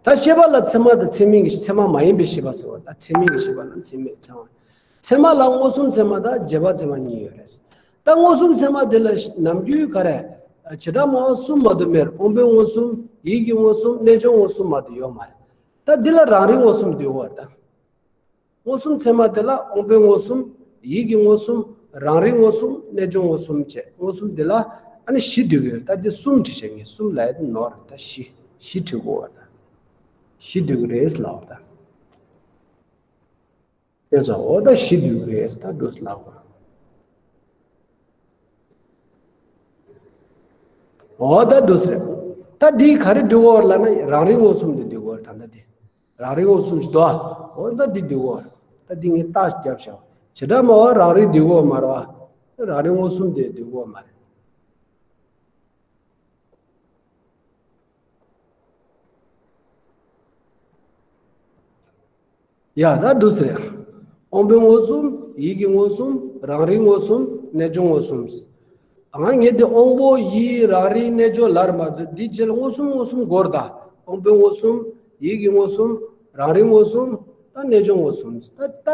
ད་ཤེས་པ་ལ་ཚད་མ་དང་ཚད་མིན་གྱི་ཚད་མ་མ་ཡིན་པའི་ཤེས་པ་ཟེར་བ། ད་ཚད་མིན་གྱི་ཤེས་པ་ལ་ཚད་མིན་ཚད་མ། ཚད་མ་ལ་མངོན་སུམ་ཚད་མ་དང་རྗེས་དཔག་ཚད་མ་གཉིས་ཡོད་རེད། ད་མངོན་སུམ་ཚད་མ་དེ་ལ་ནམ་རྒྱུན་ག་རེ། བྱེ་བྲག་སྨྲ་བ་གསུམ་མ་གཏོགས་མེད། དབང་པོའི་མངོན་སུམ། ཡིད་ཀྱི་མངོན་སུམ། རྣལ་འབྱོར་མངོན་སུམ་མ་གཏོགས་ཡོད་མ་རེད། ད་འདི་ལ་རང་རིག་མངོན་སུམ་འདུས་པ་དང་། མངོན་སུམ་ཚད་མ་དེ་ལ་དབང་པོའི་མངོན་སུམ། ཡིད་ཀྱི་མངོན་སུམ། རང་རིག་མངོན་སུམ། རྣལ་འབྱོར་མངོན་སུམ་བཅས་མངོན་སུམ་དེ་ལ་ཨ་ནི་བཞི་འདུས་ཀྱི་ཡོད་རེད། ད་འདི་གསུམ་བྲིས་བྱས་ངས་གསུམ་ལབ་ཡ་དེ་ནོར་རེད། ད་བཞི་བཞི་བྲིས་དགོས་པ་དང་། བཞི་འདུས་ཀྱི་རེད་ལབ་པ་དང་། དེ་ཚོ་འོ་ད་བཞི་འདུས་ཀྱི་རེད། ད་འདུག་ལབ་པ། འོ་ད་འདུག་ཟེར། ད་འདི་ག་རེ་འདུས་ཀྱི་ཡོད་རེད་ལབ་ན་རང་རིག་མངོན་སུམ་དེ་འདུས་ཀྱི་ཡོད་རེད། ད་ལྟ་དེ། རང་རིག་མངོན་སུམ་ཞིག་འདུག་འོ་ད་འདི་འདུས་ཀྱི་ཡོད་རེད། ད་འདི་ངས་རྟགས་བརྒྱབ་བཞག་བྱེ་བྲག་སྨྲ་བ་རང་རིག་འདུས་ཀྱི་ཡོད་མ་རེད་བ། རང་རིག་མངོན་སུམ་དེ་འདུས་ཀྱི་ཡོད་མ་རེད། ཡ་ད་འདུག་ཟེར། དབང་པོའི་མངོན་སུམ། ཡིད་ཀྱི་མངོན་སུམ། རང་རིག་མངོན་སུམ། རྣལ་འབྱོར་མངོན་སུམ། ཨ་ངས་འདི་དབང་པོ་ཡིད་རང་རིག་རྣལ་འབྱོར་ལབ་རེད་མ་གཏོགས་འདི་རྗེས་ལ་མངོན་སུམ་མངོན་སུམ་དགོས་རེད་ད། དབང་པོའི་མངོན་སུམ། ཡིད་ཀྱི་མངོན་སུམ། རང་རིག་མངོན་སུམ། ད་རྣལ་འབྱོར་མངོན་སུམ། ད་ད་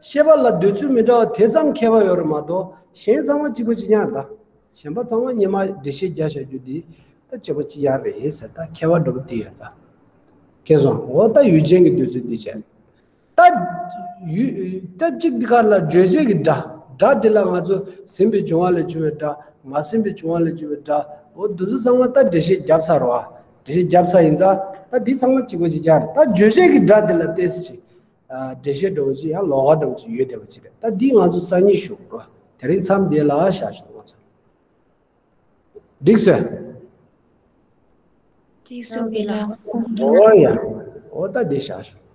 ཤེས་པ་ལ་འདོད་ཚུལ་མི་འདྲ་བ་དེ་ཙམ་ཁྱད་པར་ཡོད་རེད་མ་གཏོགས་གཞན་ཚང་མ་གཅིག་པ་གཅིག་རྐྱང་རེད་ད། གཞན་པ་ཚང་མ་སྔོན་མ་འགྲེལ་བཤད་རྒྱག་བཞག་རྒྱུ་འདི་ད་གཅིག་པ་གཅིག་རྐྱང་རེད་ཟེར། ད་ཁྱད་པར་འདྲ་པོ་འདི་ཡོད་ད། མཁྱེན་སོང་། འོ་ད་ཡུལ་ཅན་གྱི་དུས་ཚོད་འདི་བྱས། ད་ཡུལ་ད་གཅིག་འདི་ག་ལ་བརྗོད་བྱེད་ཀྱི་སྒྲ། སྒྲ་འདི་ལ་ང་ཚོ་ཟིན་པའི་བྱུང་བ་ལས་བྱུང་བའི་སྒྲ། མ་ཟིན་པའི་བྱུང་བ་ལས་བྱུང་བའི་སྒྲ། འོ་འདི་ཚོ་ཚང་མ་ད་འགྲེལ་བཤད་བརྒྱབ་ཚར་རོ། འགྲེལ་བཤད་བརྒྱབ་ཚར་ཡིན་ཙང་ད་འདི་ཚང་མ་གཅིག་པ་གཅིག་རྐྱང་རེད། ད་བརྗོད་བྱེད་ཀྱི་སྒྲ་འདི་ལ་ཏོག་ཙམ་ཅིག་འགྲེལ་བཤད་འདྲ་པོ་ཅིག་ཡང་ལོགས་ཀ་འདྲ་པོ་ཅིག་ཡོད་བསྡད་པ་ཅིག་རེད། ད་འདི་ང་ཚོ་སང་ཉིན་ཞུ་དགོས་རོ། དེ་རིང་མཚམས་འདི་ལ་བཞག་ཞུ་ང་ཚོ། འགྲིག་སོང་། འགྲིག་སོང་བ་ལགས། འོ་ཡ། འོ་ད་འདི་བཞག་ཞུ།